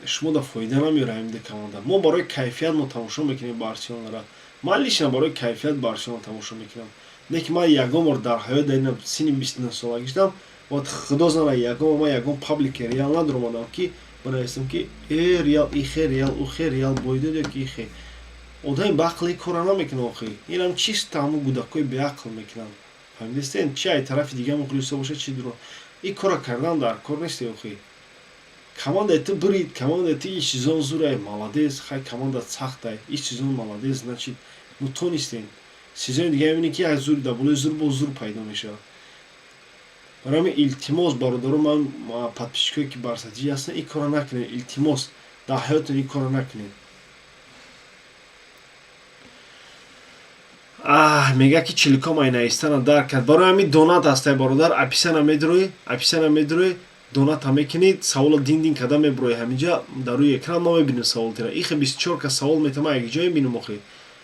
шумо да фоида намеёрад ҳамин ду команда. Мо барои кайфият мо тамошо мекунем Барселонара. Ман лично барои кайфият Барселона тамошо мекунам. Не ки ман ягон бор дар ҳаёт дар ина синни 29 солагӣ шудам, вот худо зана, ягон бор ман ягон паблики Реал надуромадам, ки бинависам, ки э, Реал ихе, Реал ухе, Реал бойдод ё ки ихе. Одами баақл ин корро намекунад охи. Инам чисто ҳамун гудакҳои беақл мекунанд. Фаҳмидистед? Чи ай тарафи дигар мухлисо бошад, чи дуро. Ин корро кардан дар кор нест охи. Командаи ту бирид, командаи ту ин сезон зурай, молодец, хай, команда сахтай, ин сезон молодец, значит, ну тонистем. Сезони дига мебинӣ, ки як зур дар болои зур боз зур пайдо мешавад. Барои ҳамин илтимос, бародаро, ман подписчикое ки барсатиҷӣ ҳастанд, ин корро накунед, илтимос, дар ҳаётон ин корро накунед. Аҳ, мегӯяд, ки чиликом ай наистана дар кард. Барои ҳамин донат ҳастай, бародар, описана медуроӣ, описана медуроӣ, доната мекунӣ, саволо дин дин карда мебуроӣ ҳаминҷа дар рӯи экран мо мебинем саволтира. Ихе 24 кас савол метавон ман як ҷое мебинам охи.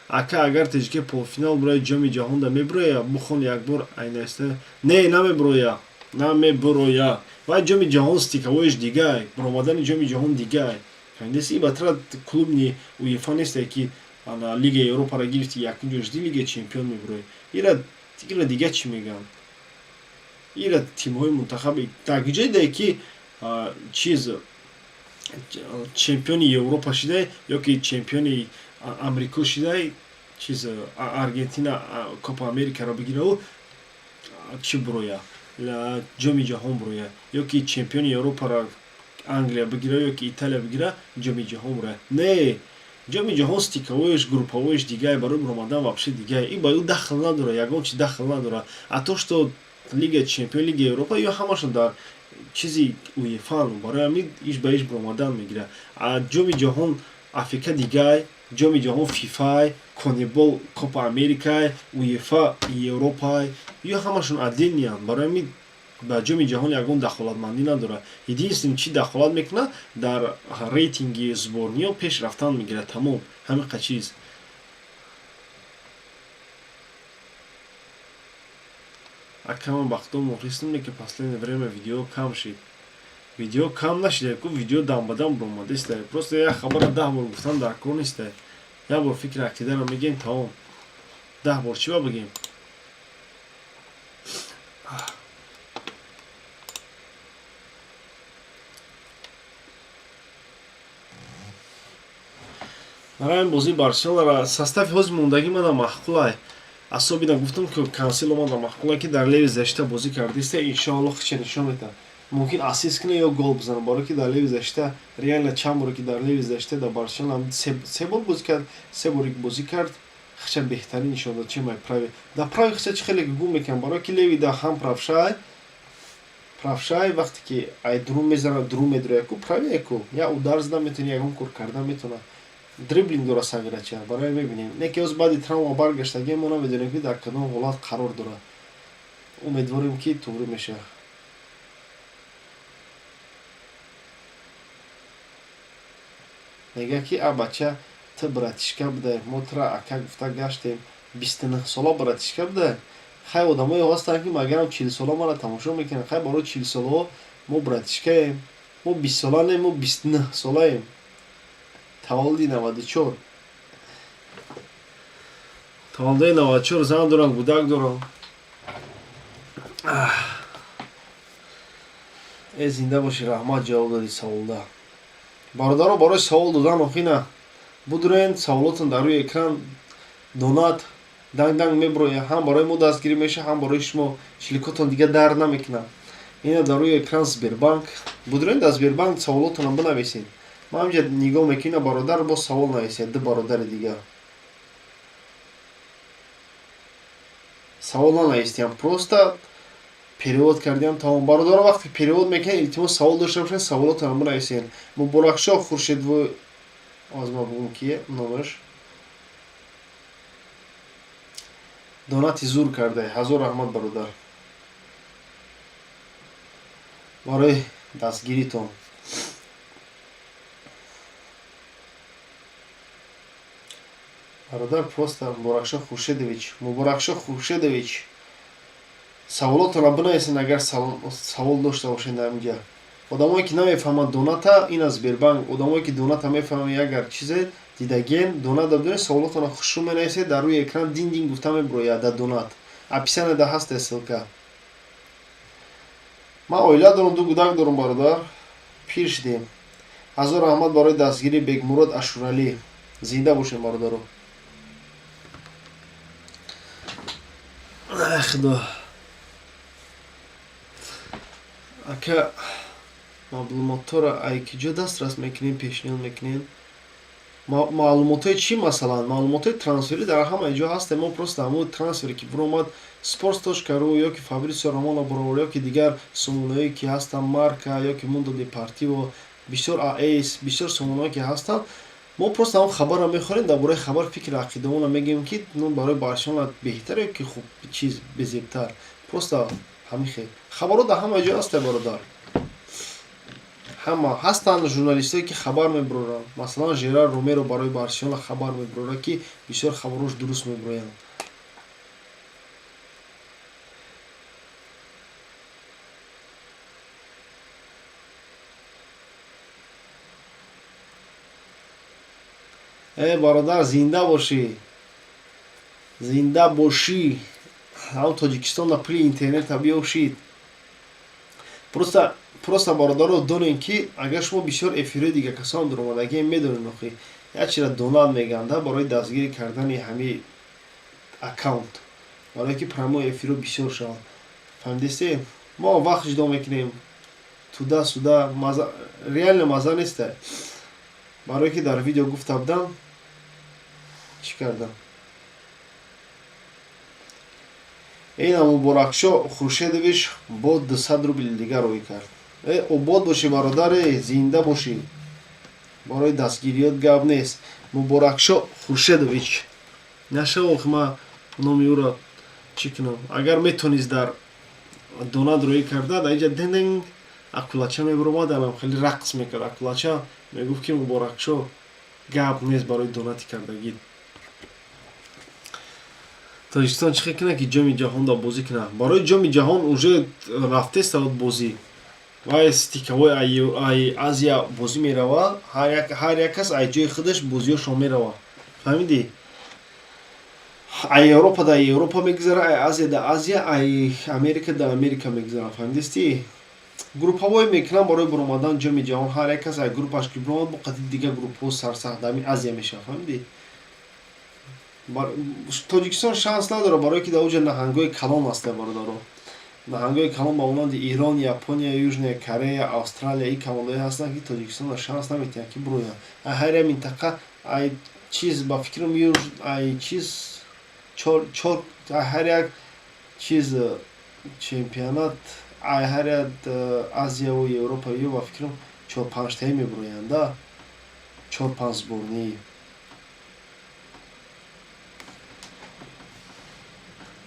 Ака, агар ТҶК полуфинал бурояд, ҷоми ҷаҳонда мебуроя? Бухон як бор ай наиста. Не, намебуроя. Намебуроя. Вай ҷоми ҷаҳон стыковой ш дигай, баромадани ҷоми ҷаҳон дигай. Фаҳмидаси? Ба тра клубни УЕФА несте, ки ана Лигаи Европаро гирифти, якум ҷо шуди, Лигаи чемпион мебуроӣ. Ира дига чӣ мегӯянд? Ира тимҳои мунтахаби дар ҷое дае, ки чиз чемпиони Европа шидай ё ки чемпиони Амрико шидай, чиз Аргентина Копа Америкаро бигираву чӣ буроя, ҷоми ҷаҳон буроя, ё ки чемпиони Европаро Англия бигира ё ки Италия бигира, ҷоми ҷаҳон буроя. Не, ҷоми ҷаҳон стыковой ш, групповой ш дигае, барои буромадан вообще дигае. И ба ӯ дахл надорад, ягон чи дахл надорад. А то, что Лигаи чемпион, Лигаи Европа, ё ҳамашон дар чизи УЕФАн, барои ҳамин иш ба иш буромадан мегирад. А ҷоми ҷаҳон АФК дигай, ҷоми ҷаҳон ФИФАй, КОНМЕБОЛ Копа Америкай, УЕФА Европай, ё ҳамашон отдельный анд. Барои ҳамин ба ҷоми ҷаҳон ягон дахолатмандӣ надорад. Единственный чӣ дахолат мекунад, дар рейтинги сборный ҳо пеш рафтан мегирад, тамом, ҳамин чиз. Акама, ба худо мухлисем, ки последнее время видео кам шид. Видео кам нашида ку, видео дамбадам баромадеста. Просто як хабара 10 бор гуфтан дар кор неста. Як бор фикри ақидаро мегем, тамом. 10 бор чӣ ба бигем? Барои бозии Барселонара состав и ҳозир мондагӣ мана маъқулай. Особенно гуфтам, ки Кансело мана маъқулай, ки дар левый защита бозӣ кардиста, иншоалло хича нишон медиҳад. Мумкин ассист кунад ё гол бизанад, барое ки дар левый защита реально чанд боре ки дар левый защита дар Барселона се бор бозӣ кард, се боре ки бозӣ кард, хича беҳтарин нишон дод, чем ай правый. Дар правый хича чӣ хеле гум мекунад, барое ки левый да ҳам правша й, правша й, вақте ки ай дурун мезанад, дурун медурояд ку, правый ку, як удар зада метавонад, ягон кор карда метавонад, дриблинг дора сагирача. Барои мебинем, не ки ҳоз баъди травма баргаштагӣ, мо намедонем, ки дар кадом ҳолат қарор дорад. Умедворем, ки туғрӣ мешавад. Мегӯяд, ки а бача, ту братишка будай, мо тура ака гуфта гаштем, 29 сола братишка будай. Хай, одамое ҳастанд, ки магарам 40 сола мара тамошо мекунанд. Хай, барои 40 солаҳо мо братишка ем. Мо 20 сола не, мо 29 солаем, таваллуди 94, таваллуди 94, зан дорам, гудак дорам. Э, зинда бошӣ, раҳмат, ҷавоб додӣ саволда. Бародаро, барои савол додан охина будурен, саволотон дар рӯи экран, донат данг данг мебурояд, ҳам барои мо дастгирӣ мешавад, ҳам барои шумо, шликотон дига дард намекунад. Ина дар рӯи экран Сбербанк, будурен, дар Сбербанк саволотонам бинависед. Ман ҳамҷа нигоҳ мекунам. Бародар боз савол нависед, ду бародари дигар савол нанавистиям, просто перевод кардиам, тамом. Бародаро, вақте перевод мекунед, илтимос, савол дошта бошед, саволотонам бинависед. Муборакшоҳ Хуршедвой, аз ма бугум, кие номаш, донати зур карда, ҳазор раҳмат, бародар, барои дастгиритон. Бародар, просто Муборакшоҳ Хуршедович, Муборакшоҳ Хуршедович, саволотонро бинависед, агар савол дошта бошед. Дар инҷа одамое ки намефаҳманд доната, ин аз Сбербанк. Одамое ки доната мефаҳманд, агар чизе дидагиен доната бидонед, саволотонро хушрӯ менависед, дар рӯи экран дин дин гуфта мебурояд. Дар донат описание да ҳаста ссылка. Ман оила дорам, ду гудак дорам, бародар, пир шудем. Ҳазор раҳмат барои дастгирӣ, Бекмурод Ашуралӣ, зинда бошем, бародаро. Худо, ака, маълумотҳоро ай киҷо дастрас мекунем, пешниҳод мекунем? Маълумотҳои чӣ? Масалан, маълумотҳои трансферӣ дар ҳамаи ҷо ҳастем. Мо просто ҳамун трансфере ки буромад, sports.ru ё ки Фабрисио Романо буровар, ё ки дигар сомонаҳое ки ҳастанд, Марка ё ки Мундо Депортиво, бисёр АС, бисёр сомонаҳое ки ҳастанд, мо просто ҳамон хабарро мехонем, дар бораи хабар фикри ақидаонро мегӯем, ки ну барои Барселона беҳтар ё ки хуб, чиз безебтар. Просто ҳамин хел хабарҳо дар ҳама ҷо ҳаста, бародар. Ҳама ҳастанд журналистое, ки хабар мебуроранд. Масалан, Жерар Ромеро барои Барселона хабар мебурорад, ки бисёр хабарҳош дуруст мебуроянд. Бародар, зинда бошӣ, зинда бошӣ. Ҳам Тоҷикистонда пули интернета биёшид. Просто бародаро, донем, ки агар шумо бисёр эфирҳои дига касон дуромадагием, медонем, охи, як чиза донат меганда барои дастгирӣ кардани ҳамин аккаунт, барое ки прямой эфирҳо бисёр шаванд. Фаҳмидистед? Мо вақт ҷудо мекунем, туда-сюда, маза, реально маза неста. Барое ки дар видео гуфта будам, чӣ кардам. Ина Муборакшо Хуршедович бо 200 рубли дигар рӯй кард. Обод бошӣ, бародаре, зинда бошӣ. Барои дастгириёт гап нест. Муборакшо Хуршедович, нашава, ма номи ӯро чӣ кунам. Агар метонист, дар донат рӯӣ карда, дар инҷа денден акулача мебуромад, анам хеле рақс мекард акулача, мегуфт, ки Муборакшо, гап нест барои донати кардагӣ. Тоҷикистон чӣ хел кунад, ки Ҷоми ҷаҳонда бозӣ кунад? Барои Ҷоми ҷаҳон уже рафтеста бозӣ. Вай стыковой ай Азия бозӣ мерава, ҳар як кас ай ҷои худаш бозиёшон мерава, фаҳмидӣ? Ай Европа да Европа мегузара, ай Азия да Азия, ай Америка да Америка мегузара, фаҳмидистӣ? Группавой мекунам барои баромадан Ҷоми ҷаҳон. Ҳар як кас ай группаш ки биромад, бо қати дигар группҳо сарсахт дар Азия мешавад, фаҳмидӣ? Тоҷикистон шанс надорад, барое ки дар оҷа наҳангҳои калон ҳастанд, бародаро. Наҳангҳои калон ба монанди Ирон, Япония, Южная Корея, Австралия. Ин командаҳое ҳастанд, ки Тоҷикистонро шанс наметиҳанд, ки бироянд. Ай ҳар як минтақа, ай чиз, ба фикрам, ай чиз чор, ай ҳар як чиз чемпионат, ай ҳар як Азияву Европа ё, ба фикрам, чор панҷтаи мебироянд да, чор панҷ сборный.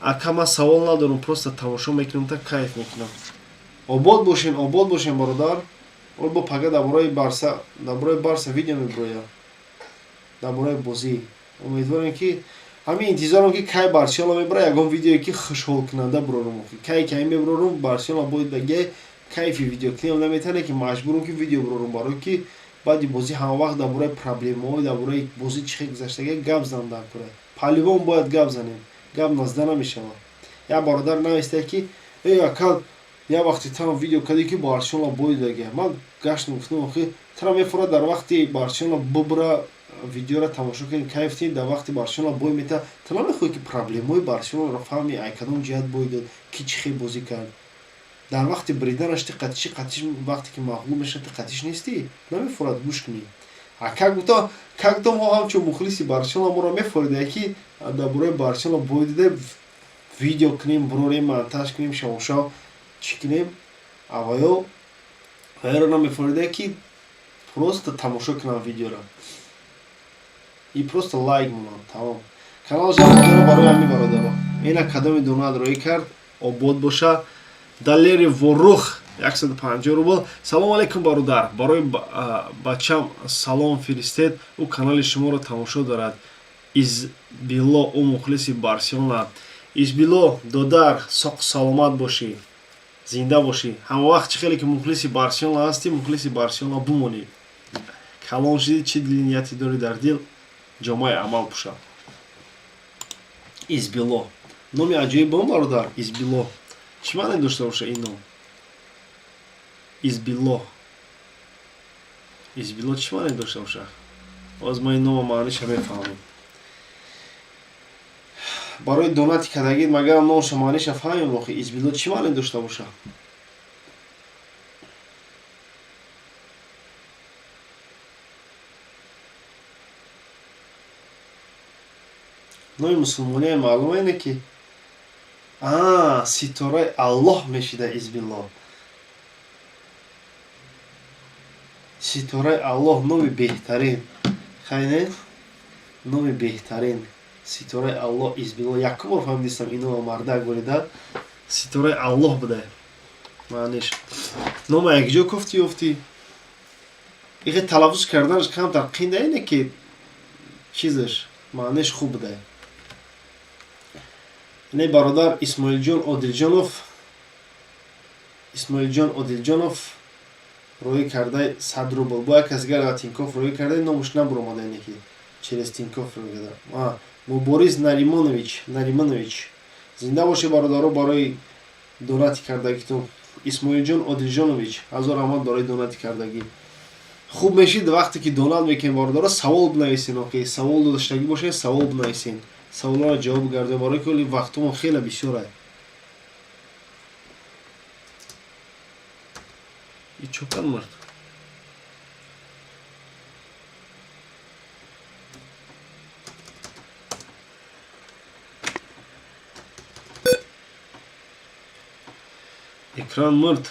Ака, ман савол надорам, просто тамошо мекунам та кайф мекунам. Обод бошем, обод бошем, бародар. Бо пага дар бораи Барса видео мебирояд, дар бораи бозӣ. Умедворем, ки ҳамин интизорам, ки кай Барселона мебарад, ягон видеое, ки хушҳолкунанда бирорум. Кай кай мебирорум, Барселона бояд баге, кайфи видеокунем наметаване, ки маҷбурам, ки видео бирорум, барое ки баъди бозӣ ҳамавақт дар бораи проблемаҳо, дар бораи бозӣ чӣ хел гузаштага гап занам. Дар кора по-любому бояд гап занем, гап назда намешавад. Як бародар навистае, ки э, ака, як вақти там видео кардӣ, ки Барселона боидаге. Ман гаштам, гуфтам, охи, тара мефурад, дар вақти Барселона бубра видеоро тамошо кунем, кайф тин. Дар вақти Барселона бой мета, ту намехоҳӣ, ки проблемаҳои Барселонаро фаҳми, ай кадом ҷиҳат бой дод, ки чӣ хел бозӣ кард. Дар вақти бриданаш ти қатиши қатиш, вақте ки мағлуб мешавад, ти қатиш нестӣ, намефурад гӯш кунӣ. А как будто, как то мо ҳамчун мухлиси Барселона моро мефорида, ки дар бораи Барселона бой дида видео кунем, бурорем, монтаж кунем, шавошав чӣ кунем. Аваё ваёро намефорида, ки просто тамошо кунам видеоро и просто лайк монам, тамом. Канал жаро барои ҳамин бародаро. Ина кадоми донат роӣ кард, обод боша. Далери Ворух, 150 рубл. Салом алейкум, бародар, барои бачам салом фиристед, ӯ канали шуморо тамошо дорад. Избилло, ӯ мухлиси Барселона. Избилло додар, соқ саломат бошӣ, зинда бошӣ. Ҳама вақт чӣ хеле ки мухлиси Барселона ҳастӣ, мухлиси Барселона бумонӣ. Калон шидӣ, чӣ дили нияте дорӣ дар дил, ҷомаи амал пӯша. Избилло номи аҷоиб бон, бародар. Избилло чӣ маъне дошта боша ин ном? Избилло, Избилло чӣ маъне дошта боша? Боз ма ин нома маъниша мефаҳмем. Барои донати кардагид, магарам номша маъниша фаҳмем. Охи, Избилло чӣ маъне дошта боша? Номи мусулмония маълума ине, ки ситораи Аллоҳ мешида. Избилло, ситораи Аллоҳ, номи беҳтарин. Хайне, номи беҳтарин, ситораи Аллоҳ, Избилло. Якум бор фаҳмидистам ин нома, мардак борида, ситораи Аллоҳ буда маъниш. Нома якҷо кофтӣ, ёфтӣ. Ихе талаффуз карданаш камтар қинда, ине ки чизаш маъниш хуб буда. Не, бародар Исмоилҷон Одилҷонов, Исмоилҷон Одилҷонов роӣ кардаи 100 рубл. Бо як кас дигар дар Тинькофф роӣ кардаи, номаш набуромада, ине ки Через Тинькофф. Мубориз Наримонович, зинда бошед, бародаро, барои донати кардагитон. Исмоилҷон Одилҷонович, ҳазор раҳмат барои донати кардагӣ. Хуб мешид, вақте ки донат мекунем, бародаро, савол бинависен. Окей, савол доштагӣ бошед, савол бинависен, саволҳоро ҷавоб гардем, барои ки оли вақтҳомон хеле бисёр. И чо кад мард? Экран мурд.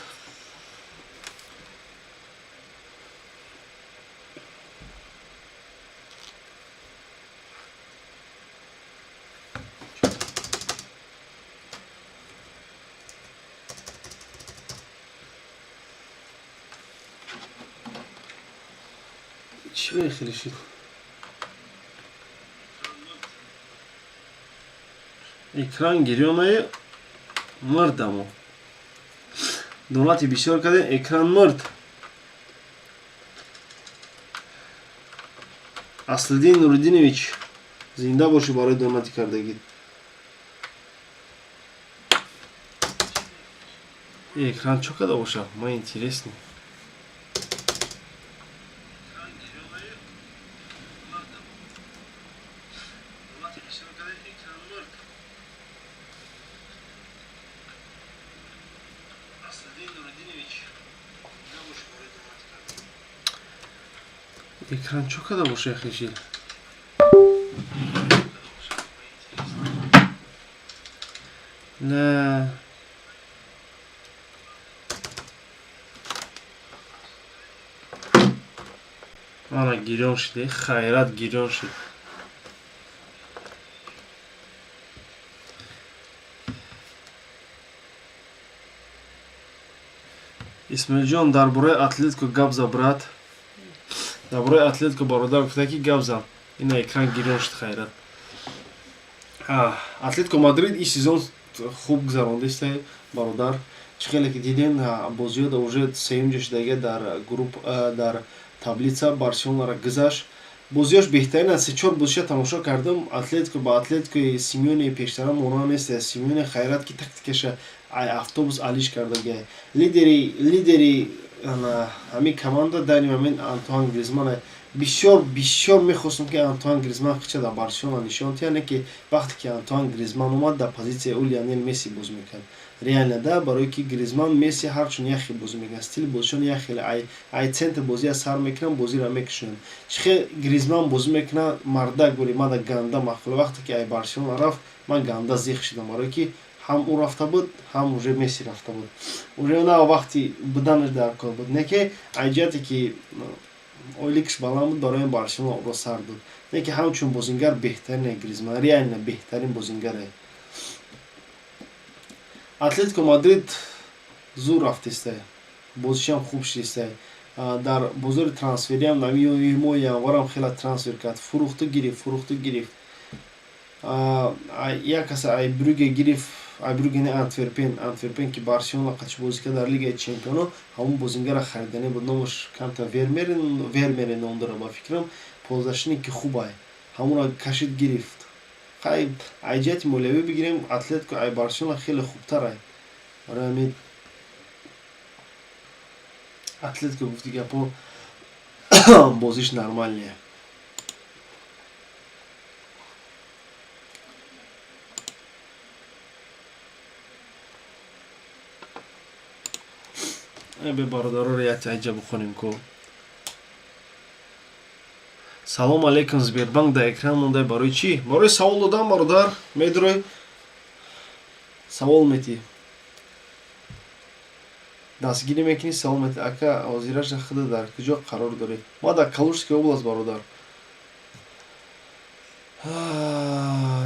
Чӣ хеле шид? Экран гирёнае мурдамо. Донати бисёр кардем, экран мурд. Аслиддин Нуриддинович, зинда бошӣ барои донати кардагӣ. Экран чо карда боша? Ма интересно. Экран чо карда боша, яхешил? Не, ана гирён шид, хайрат, гирён шид. Исмоилҷон, дар бораи Атлетико гап за, брат. Дар бораи Атлетико бародар гуфта, ки гап зан. Ина экран гирён шуд, хайрат. Атлетико Мадрид ин сезон хуб гузарондааст, бародар. Чӣ хеле ки дидем, бозиҳо уже сеюм ҷо шудага дар групп, дар таблица, Барселонара гузашт. Бозиҳош беҳтарин аст. Се-чор бозиша тамошо кардам. Атлетико ба Атлетикои Симеоне пештара монанд нест. Симеоне, хайрат, ки тактикаша ай автобус алиш кардагай. Лидери ҳамин команда дар момент Антуан Гризман. Бисёр бисёр мехостам, ки Антуан Гризман хича дар Барселона нишон диҳад, не ки вақте ки Антуан Гризман омад, дар позитсияи ӯ Лионел Месси бозӣ мекард. Реально да, барое ки Гризман, Месси ҳарчун як хел бозӣ мекунад, стили бозишон як хел, ай центр бозия сар мекунанд, бозиро мекушонанд. Чӣ хел Гризман бозӣ мекунад, мардак бури, мада ганда маъқул. Вақте ки ай Барселона рафт, ман ганда зиқ шудам, барое ки ҳам ӯ рафта буд, ҳам уже Месси рафта буд, уже на вақти буданаш дар кор буд. Не ки ай ҷиҳате ки ойликаш баланд буд, барои Барселона ӯро сар дод, не ки ҳамчун бозингар беҳтарине Гризман, реально беҳтарин бозингаре. Атлетико Мадрид зур рафтистай, бозишам хуб шидистай. Дар бозори трансфериам нави моҳи январам хеле трансфер кард, фурӯхту гирифт, фурӯхту гирифт. Як каса ай Брюге гирифт, ай Брюге не, Антверпен, Антверпен, ки Барселона қачи бозӣ кард дар Лигаи Чемпионо, ҳамон бозингара хариданӣ буд. Номаш камта Вермерен, Вермерен ном дорад, ба фикрам, полузащитник ки хубай, ҳамонро кашид гирифт. Хай, ай ҷиҳати молиявӣ бигирем, Атлетико ай Барселона хеле хубтарай. Барои ҳамин Атлетико, гуфти гапо, бозиш нормальный. Бе, бародароро як аҷа бихонем ку. Салом алейкум, Сбербанк дар экран монда, барои чӣ? Барои савол додан, бародар, медурой, савол метӣ, дастгирӣ мекунӣ, савол метӣ. Ака, ҳозираша худа дар куҷо қарор доред? Ма дар Калужская область, бародар.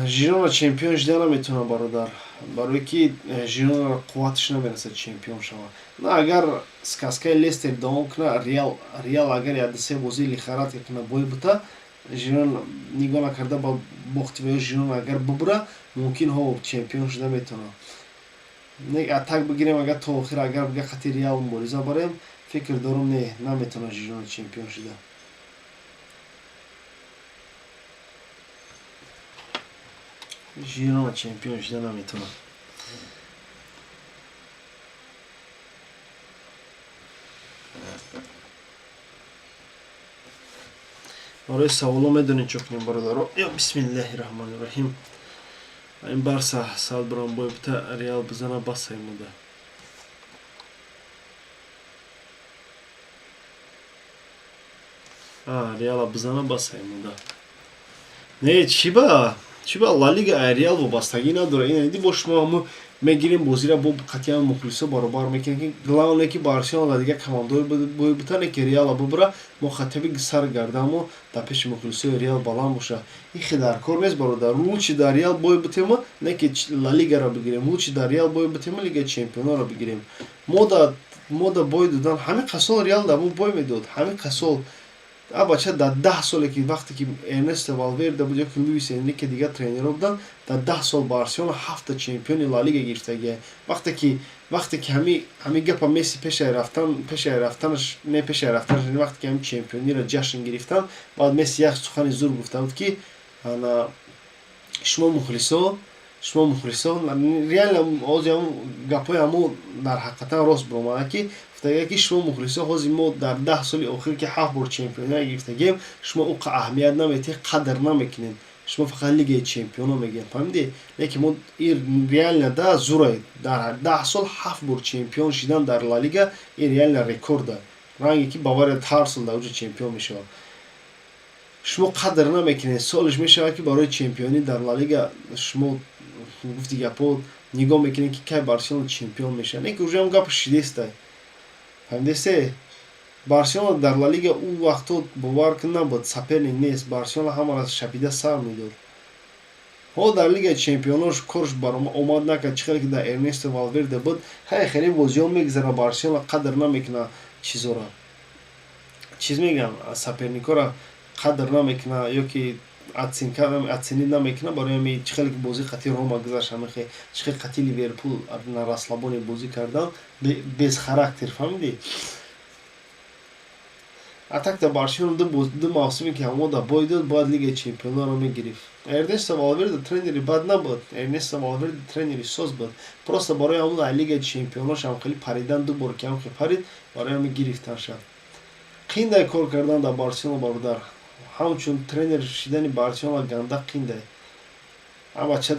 Жирона чемпион шуда наметавонад, бародар, барое ки Жиронара қувваташ намерасад чемпион шавад. На, агар сказкаи Лестер давом кунад, Реал агар якду-се бозии лихорадка кунад, бой бута, Жирон нигоҳ накарда ба бохти ва ё Жирон агар бубура, мумкин ҳо чемпион шуда метавонад. Не, атак бигирем, агар то охир агар бига қати Реал мубориза барем, фикр дорам, не, наметавонад Жирона чемпион шуда. Жирона чемпион шида наметавонад. Барои саволо медонед чо кунем, бародаро? Ё бисмиллаҳи раҳмони раҳим. Ин Барса сад барон бой бита, Реал бизана, басай муда. Реала бизана, басай муда. Не, чӣ ба? Чӣ ба Ла Лига ай Реал вобастагӣ надорад. Ин диди бо шумо ҳамо мегирем бозира, бо қатъиян мухлисо баробар мекунем, ки главное ки Барселона дигар командаҳои бой битане, ки Реала бубара, мо хатаби сар гардамо дар пеши мухлисои Реал баланд боша. Ин хел дар кор нест, бародар. Лучше дар Реал бой битема, не ки Ла Лигаро бигирем. Лучше дар Реал бой битема, Лигаи чемпионаро бигирем. Мо да бой додан ҳамин қасол Реал дар мо бой медод. Ҳамин қасол а бача дар 10 соле ки вақте ки Эрнесто Валверде буд ё ки Луис Энрике, дигар тренерҳо буданд, дар 10 сол Барселона ҳафта чемпиони Ла Лига гирифтагия. Вақте ки ҳами гапа Месси пешаи рафтанаш, не пешаи рафтанаш, вақте ки ҳами чемпиониро ҷашн гирифтан, баъд Месси як сухани зур гуфта буд, ки ана шумо мухлисо реально ҳозир ҳамун гапҳои ҳамун дар ҳақиқатан рост баромада, ки гуфтага, ки шумо мухлисо, ҳозир мо дар 10 соли охир ки ҳафт бор чемпиониро гирифтагием, шумо он қа аҳамият наметиҳед, қадр намекунед, шумо фақат Лигаи чемпионо мегӯед, фаҳмидӣ? Лекин мо реально да зурай дар 10 сол ҳафт бор чемпион шидан дар Ла Лига, ин реально рекорда, ранге ки Бавария ҳар сол дар уҷа чемпион мешавад. Шумо қадр намекунед, солеш мешавад, ки барои чемпионӣ дар Ла Лига шумо гуфти гапҳо нигоҳ мекунед, ки кай Барселона чемпион мешавад, не ки уже ҳам гапа шидестай, фаҳмидесте? Барселона дар Ла Лига ӯ вақтҳо, бовар кун, набуд, соперник нест, Барселона ҳамаро шапида сар медод. Ҳо, дар Лигаи чемпионош корш омад накард, чӣ хеле ки дар Эрнесто Валверде буд. Хеле хеле бозиҳо мегузарад, Барселона қадр намекунад чизора, чиз мегӯям, соперникҳоро қадр намекунад ё ки оценить намекунад. Барои ҳами чӣ хеле ки бозии қатъи Рома гузашт, ҳамихе чӣ хел қатъи Ливерпул на расслабоне бозӣ кардан, без характер, фаҳмидӣ? А так да Барселона ду мавсиме ки ҳамо да бой дод, бояд Лигаи чемпионаро мегирифт. Эрнесто Валверде тренери бад набуд, Эрнесто Валверде тренери соз буд, просто барои ҳамон ай Лигаи чемпионош ҳам хеле паридан, ду бор ки ҳам хел парид, барои ҳамин гирифтанша. Қиндай кор кардан дар Барселона, бародар, ҳамчун тренер шидани Барселона ганда қиндай. А бача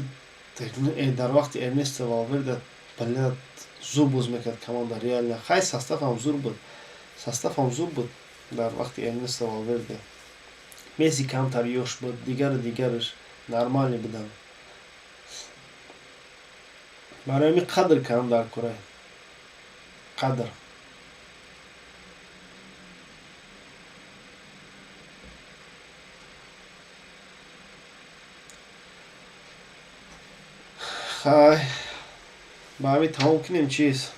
дар вақти Эрнесто Валверде блядь зур боз мекард команда, реально. Хай, состав ҳам зур буд, состав ҳам зур буд дар вақти Эрнесто Валверде. Месси камтар ёш буд, дигару дигараш нормальный буданд. Барои ҳамин қадр кардам дар курай қадр. Хай, ба ҳамин тамом кунем. Чиз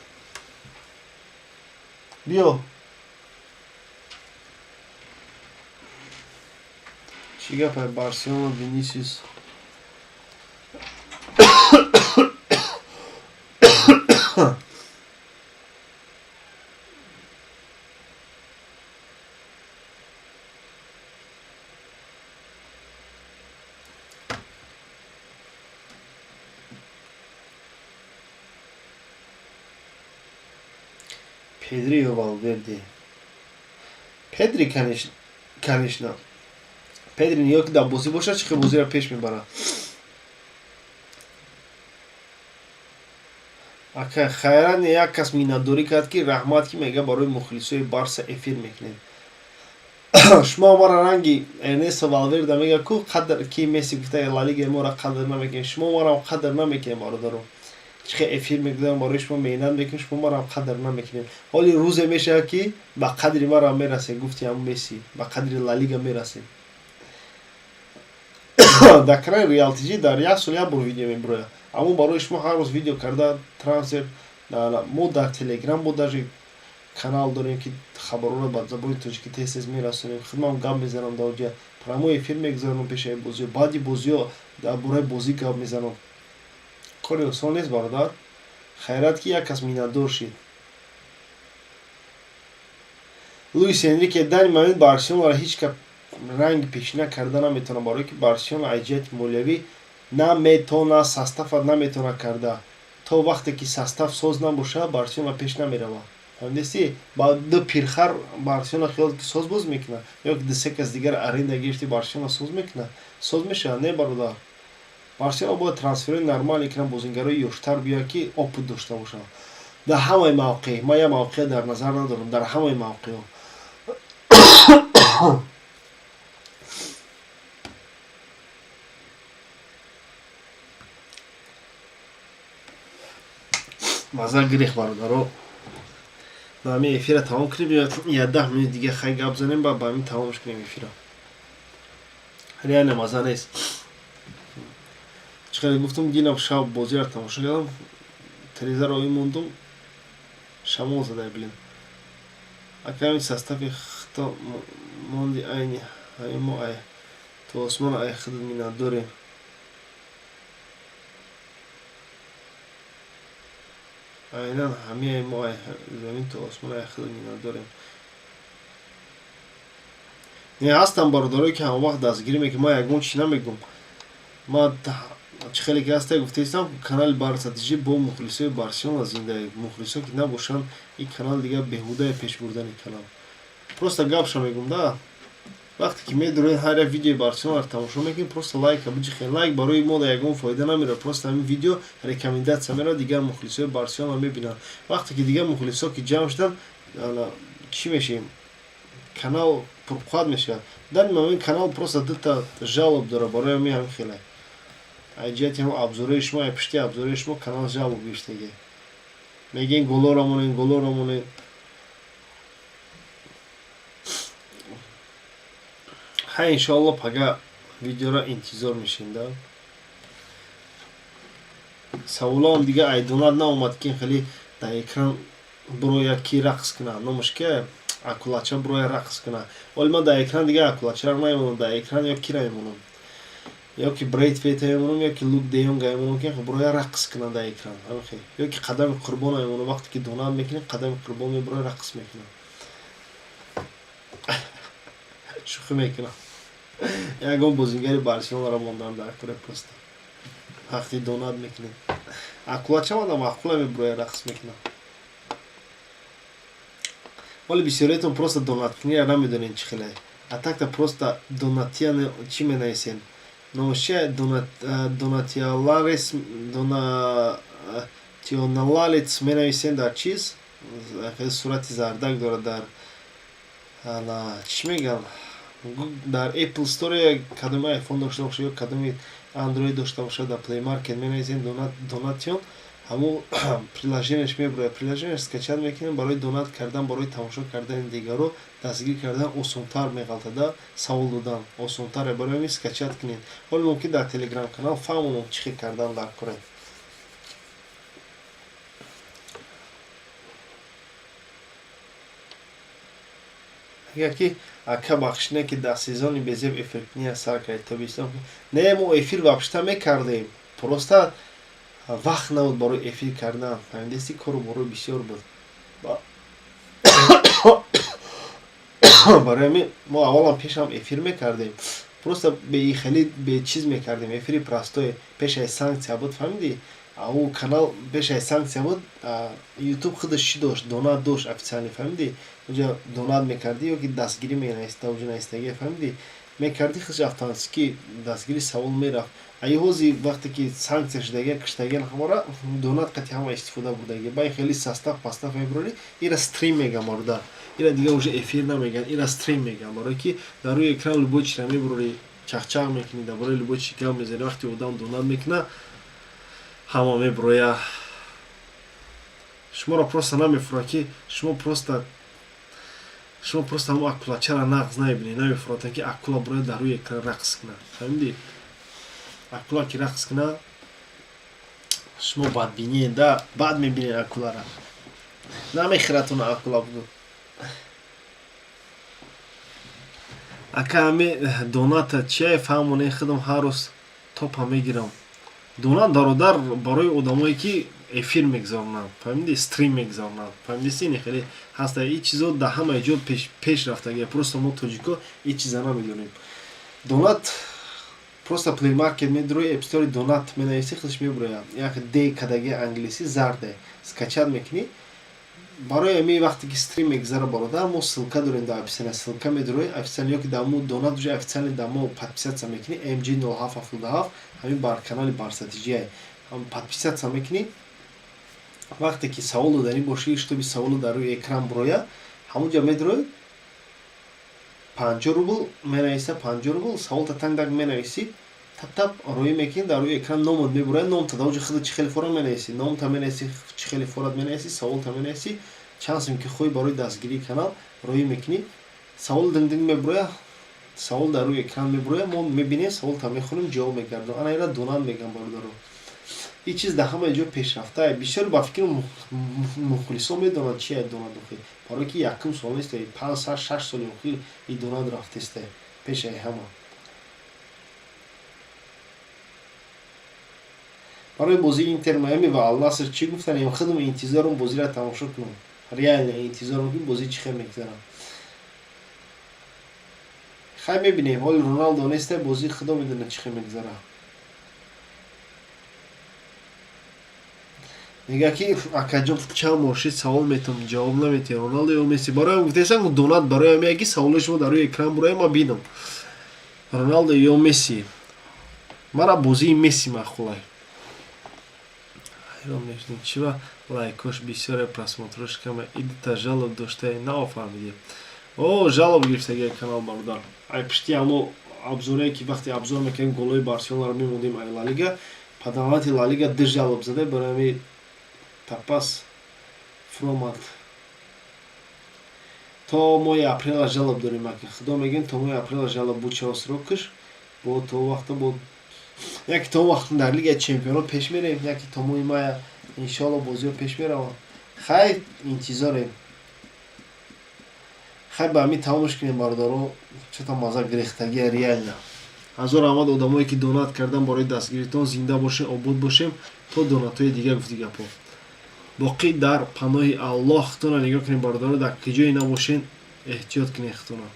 биё, чӣ гапай? Барселона, Винисиус. Педри ё Валверде? Педри, конечно, Педри. Ё ки дар бозӣ бошад, чӣ хел бозиро пеш мебарад. Ака, хайрат, як кас миннатдорӣ кард, ки раҳмат, ки мега, барои мухлисои Барса эфир мекунед. Шумо мара ранги Эрнесто Валверда мега ку қадр ки Месси гуфта, Ла Лигаи моро қадр намекунед, шумо марам қадр намекунед, бародаро. Чӣ хел эфир мегузорам, барои шумо меҳнат мекунем, шумо марам қадр намекунед. Ҳоли рӯзе мешавад, ки ба қадри марам мерасед, гуфти ҳамун Месси, ба қадри Ла Лига мерасед. Дар канали Реал ТЖ дар як сол як бор видео мебирояд, аммо барои шумо ҳар рӯз видео карда трансфер. Мо дар Телеграм бо даже канал дорем, ки хабарҳоро ба забони тоҷикӣ тез тез мерасонем. Худмам гап мезанам дар оҷа, прямой эфир мегузаронам пешаи бозиҳо, баъди бозиҳо дар бораи бозӣ гап мезанам. Кори осон нест, бародар. Хайрат, ки як кас миннатдор шид. Луис Энрике данный момент Барселонаро ҳеҷ кас ранги пешина карда наметавонад, барое ки Барселона аз ҷиҳати молиявӣ Наметона, состав а наметона карда. То вақте ки состав соз набоша, Барселона пеш намерава. Фаҳмидасти? Ба ду пирхар Барселона хиёл ки соз боз мекуна, ё ки ду-се кас дигар аренда гирифти, Барселона соз мекуна? Соз мешавад? Не, бародар. Барселона бояд трансферҳои нормалӣ кунад, бозингарои ёштар биёяд, ки опыт дошта бошанд дар ҳамаи мавқеъ. Ман як мавқеъ дар назар надорам, дар ҳамаи мавқеъҳо. Маза гирех, бародаро. Ба ҳамин эфира тамом кунем ё я 10 минут дига хай гап занем, ба ҳамин тамомш кунем эфира. Реально маза нест. Чӣ хеле гуфтам, динам шаб бозиро тамошо кардам, телевизорро ои мондум, шамол задай, блин. Аками состав и хто монди, айни ҳамин мо ай то осмон ай худат миннатдорем. Айнан ҳамиай мо ай замин то осмон ай худат миннатдорем. Не, ҳастам бародарое, ки ҳамавақт дастгирӣ мекунанд. Ман ягон чӣ намегӯм. Ман чӣ хеле ки ҳаста гуфтаистам, канали Барса ТЖ бо мухлисои Барселона зинда. Мухлисо ки набошанд, ин канал дигар беҳудае, пеш бурдани канал. Просто гапша мегӯм да. Вақте ки медуред, ҳар як видеои Барселонаро тамошо мекунед, просто лайка биҷихед. Лайк барои мо ягон фоида намерад, просто ҳамин видео рекомендация меравад, дигар мухлисои Барселона мебинанд. Вақте ки дигар мухлисо ки ҷамъ шуданд, чӣ мешавем? Канал пурқувват мешавад. Дар ин момент канал просто дута жалоб дорад, барои ҳамин ҳамин хеле. Ай ҷиҳати ҳамон обзор ои шумо, ай пушти обзор ои шумо канал жалоб гирифтагӣ. Мегӯен голора монед, голора монед. Хай, иншоалло, пага видеоро интизор мешем да. Саволоам дига айдонат наомад, ки хеле дар экран бирояд, ки рақс кунад. Номаш ки акулача бирояд, рақс кунад. Оли ман дар экран дига акулачаро намемонам дар экран, ё кира мемонам, ё ки Брейтвейта мемонам, ё ки Лук де Йонга мемонам, ки бирояд, рақс кунад дар экран. Ҳамин ё ки Қадами Қурбона мемонам. Вақте ки донат мекунем, Қадами Қурбон мебирояд, рақс мекунад. Шӯхӣ мекунам. Ягон бозингари Барселонаро мондан дар куре, просто вақти донат мекунем, акулача мадам акула мебирояд, рақс мекунад. Вале бисёриятон просто донаткунира намедонед чӣ хеле. А так-то просто донатия чӣ менависен? Номаш чи? Донатиаларес, донатионалалец менависен дар чиз, сурати зардак дорад дар чӣ мегӯям, дар Apple Store, кадоми iPhone дошта бошад ё кадоми Android дошта бошад, дар Play Market менависем Donation, ҳамун приложение ш мебирояд. Приложение ш скачать мекунем. Барои донат кардан, барои тамошо кардани дигарро дастгир кардан осонтар меғалтада, савол додан осонтаре. Барои ҳамин скачать кунед. Ҳоло мумкин дар Телеграм канал фаҳмонам чӣ хел кардан дар кора. Агар ки ака бахшине, ки дар сезони безеб эфиркунӣ сар кардед тобистон. Не, мо эфир вообще мекардем, просто вақт набуд барои эфир кардан. Фаҳмидасти, кору борои бисёр буд. Барои ҳамин мо аввалам пешам эфир мекардем, просто бехеле бечиз мекардем, эфири простой. Пешаи санкция буд, фаҳмидӣ? Ау канал пешаи санкция буд. Ютуб худаш чӣ дошт? Донат дошт официально, фаҳмидӣ? Уҷа донат мекардӣ ё ки дастгирӣ менависта, уҷа навистагӣ, фаҳмидӣ, мекардӣ, худаш автоматически дастгири савол мерафт. Аи ҳози вақте ки санкция шудагия, киштагиан ҳамаро, донат қати ҳама истифода бурдагия. Ба ин хеле состав пастав мебурорӣ. Ира стрим мегӯям, бародар, ира дига уже эфир намегӯянд, ира стрим мегӯям, барое ки дар рӯи экран любой чиро мебурорӣ, чахчах мекунӣ, дар бораи любой чи гап мезанӣ. Вақте одам донат мекунад, ҳама мебуроя. Шуморо просто намефурад, ки шумо просто ҳамон акулачаро нағз намебинед, намефурад, ки акула бурояд, дар рӯи экран рақс кунад. Фаҳмидӣ? Акула ки рақс кунад, шумо бадбиниед да, бад мебинед акулара, намехӯратона акула буду. Ака, ҳами доната чия фаҳмоне, худам ҳар рӯз топа мегирам. Донат, бародар, барои одамое ки эфир мегузаронанд, фаҳмиди, стрим мегузаронанд, фаҳмидисти? Ин хеле ҳаста. Ин чизо дар ҳамаи ҷо пеш рафтагия, просто мо тоҷико ин чиза намедонем. Донат Просто Play Market медурои, App Store, донат менависӣ, худаш мебурояд. Як д кадаги англисӣ зарде, скачать мекунӣ. Барои ҳамин вақте ки стрим мегузара, бародар, мо ссылка дорем дар описания, ссылка медурои официально, ёки дар мо донат уже официально дар мо подписаться мекунӣ, MG 0777, ҳамин бар канали Барсатиҷиай подписаться мекунӣ. Вақте ки савол доданӣ бошӣ, чтобы саволу дар рӯи экран бурояд, ҳамунҷа медурои, 50 рубл менависа, 50 рубл саволта тангдаг менависӣ, тап-тап роӣ мекунӣ, дар рӯи экран номот мебурояд. Номта дар оҷа худат чӣ хеле форат менависӣ, номта менависӣ, чӣ хеле форат менависӣ, саволта менависӣ, чанд сум ки хоҳӣ барои дастгирии канал роӣ мекунӣ. Савол динг-динг мебурояд, савол дар рӯи экран мебурояд, мо мебинем, саволта мехонем, ҷавоб мегардонем. Ана ира донат мегӯям, бародаро. Ин чиз дар ҳамаи ҷо пешрафтае. Бисёр ба фикри мухлисон медонанд, чи ай донат охир, барое ки якум сол нест, 5, 6 соли охир и донат рафтеста пешаи ҳама. Барои бозии Интер Майами ва Алнаср чӣ гуфтанем? Худам интизорам бозиро тамошо кунам, реально интизорам, ки бозӣ чӣ хел мегузарад. Хай, мебинем. Ҳоли Роналдо неста, бозӣ худо медонад, чӣ хел мегузарад. Мега ки акаҷон, чанд бор шид савол метавам, ҷавоб наметиҳ, Роналдо ё Месси? Бароям гуфтесам, донат барои ҳамия ки саволи шумо дар рӯи экран буроя, ма бинам. Роналдо ё Месси? Мара бозии Месси маъқулай. Ҳайрон мешудем, чива лайкош бисёре, просмотрош кама. Идита жалоб доштае, наофаҳмидем. О, жалоб гирифтагия канал, бародар, ай пишти ҳамо обзорае ки вақте обзор мекардем, голои Барселонаро мемондем, ай Лалига падавати Лалига ду жалоб зада. Барои ҳами тапас фуромад. То моҳи апрела жалоб дорем, аки худо мегӯем, то моҳи апрела жалоб бучао срокаш бо то вақта бо яке то вақт дар Лигаи чемпионот пеш мерем, яке то моҳи мая, иншоалло, бозиҳо пеш мераванд. Хай, интизорем. Хай, ба ҳамин тамомш кунем, бародаро, чота маза гирехтагия реально. Ҳазор раҳмат одамое ки донат кардан барои дастгиритон. Зинда бошем, обод бошем то донатҳои дигар. Гуфти гапҳо боқӣ дар паноҳи Аллоҳ. Худтона нигоҳ кунем, бародаро, дар куҷое набошен, эҳтиёт кунед худтона.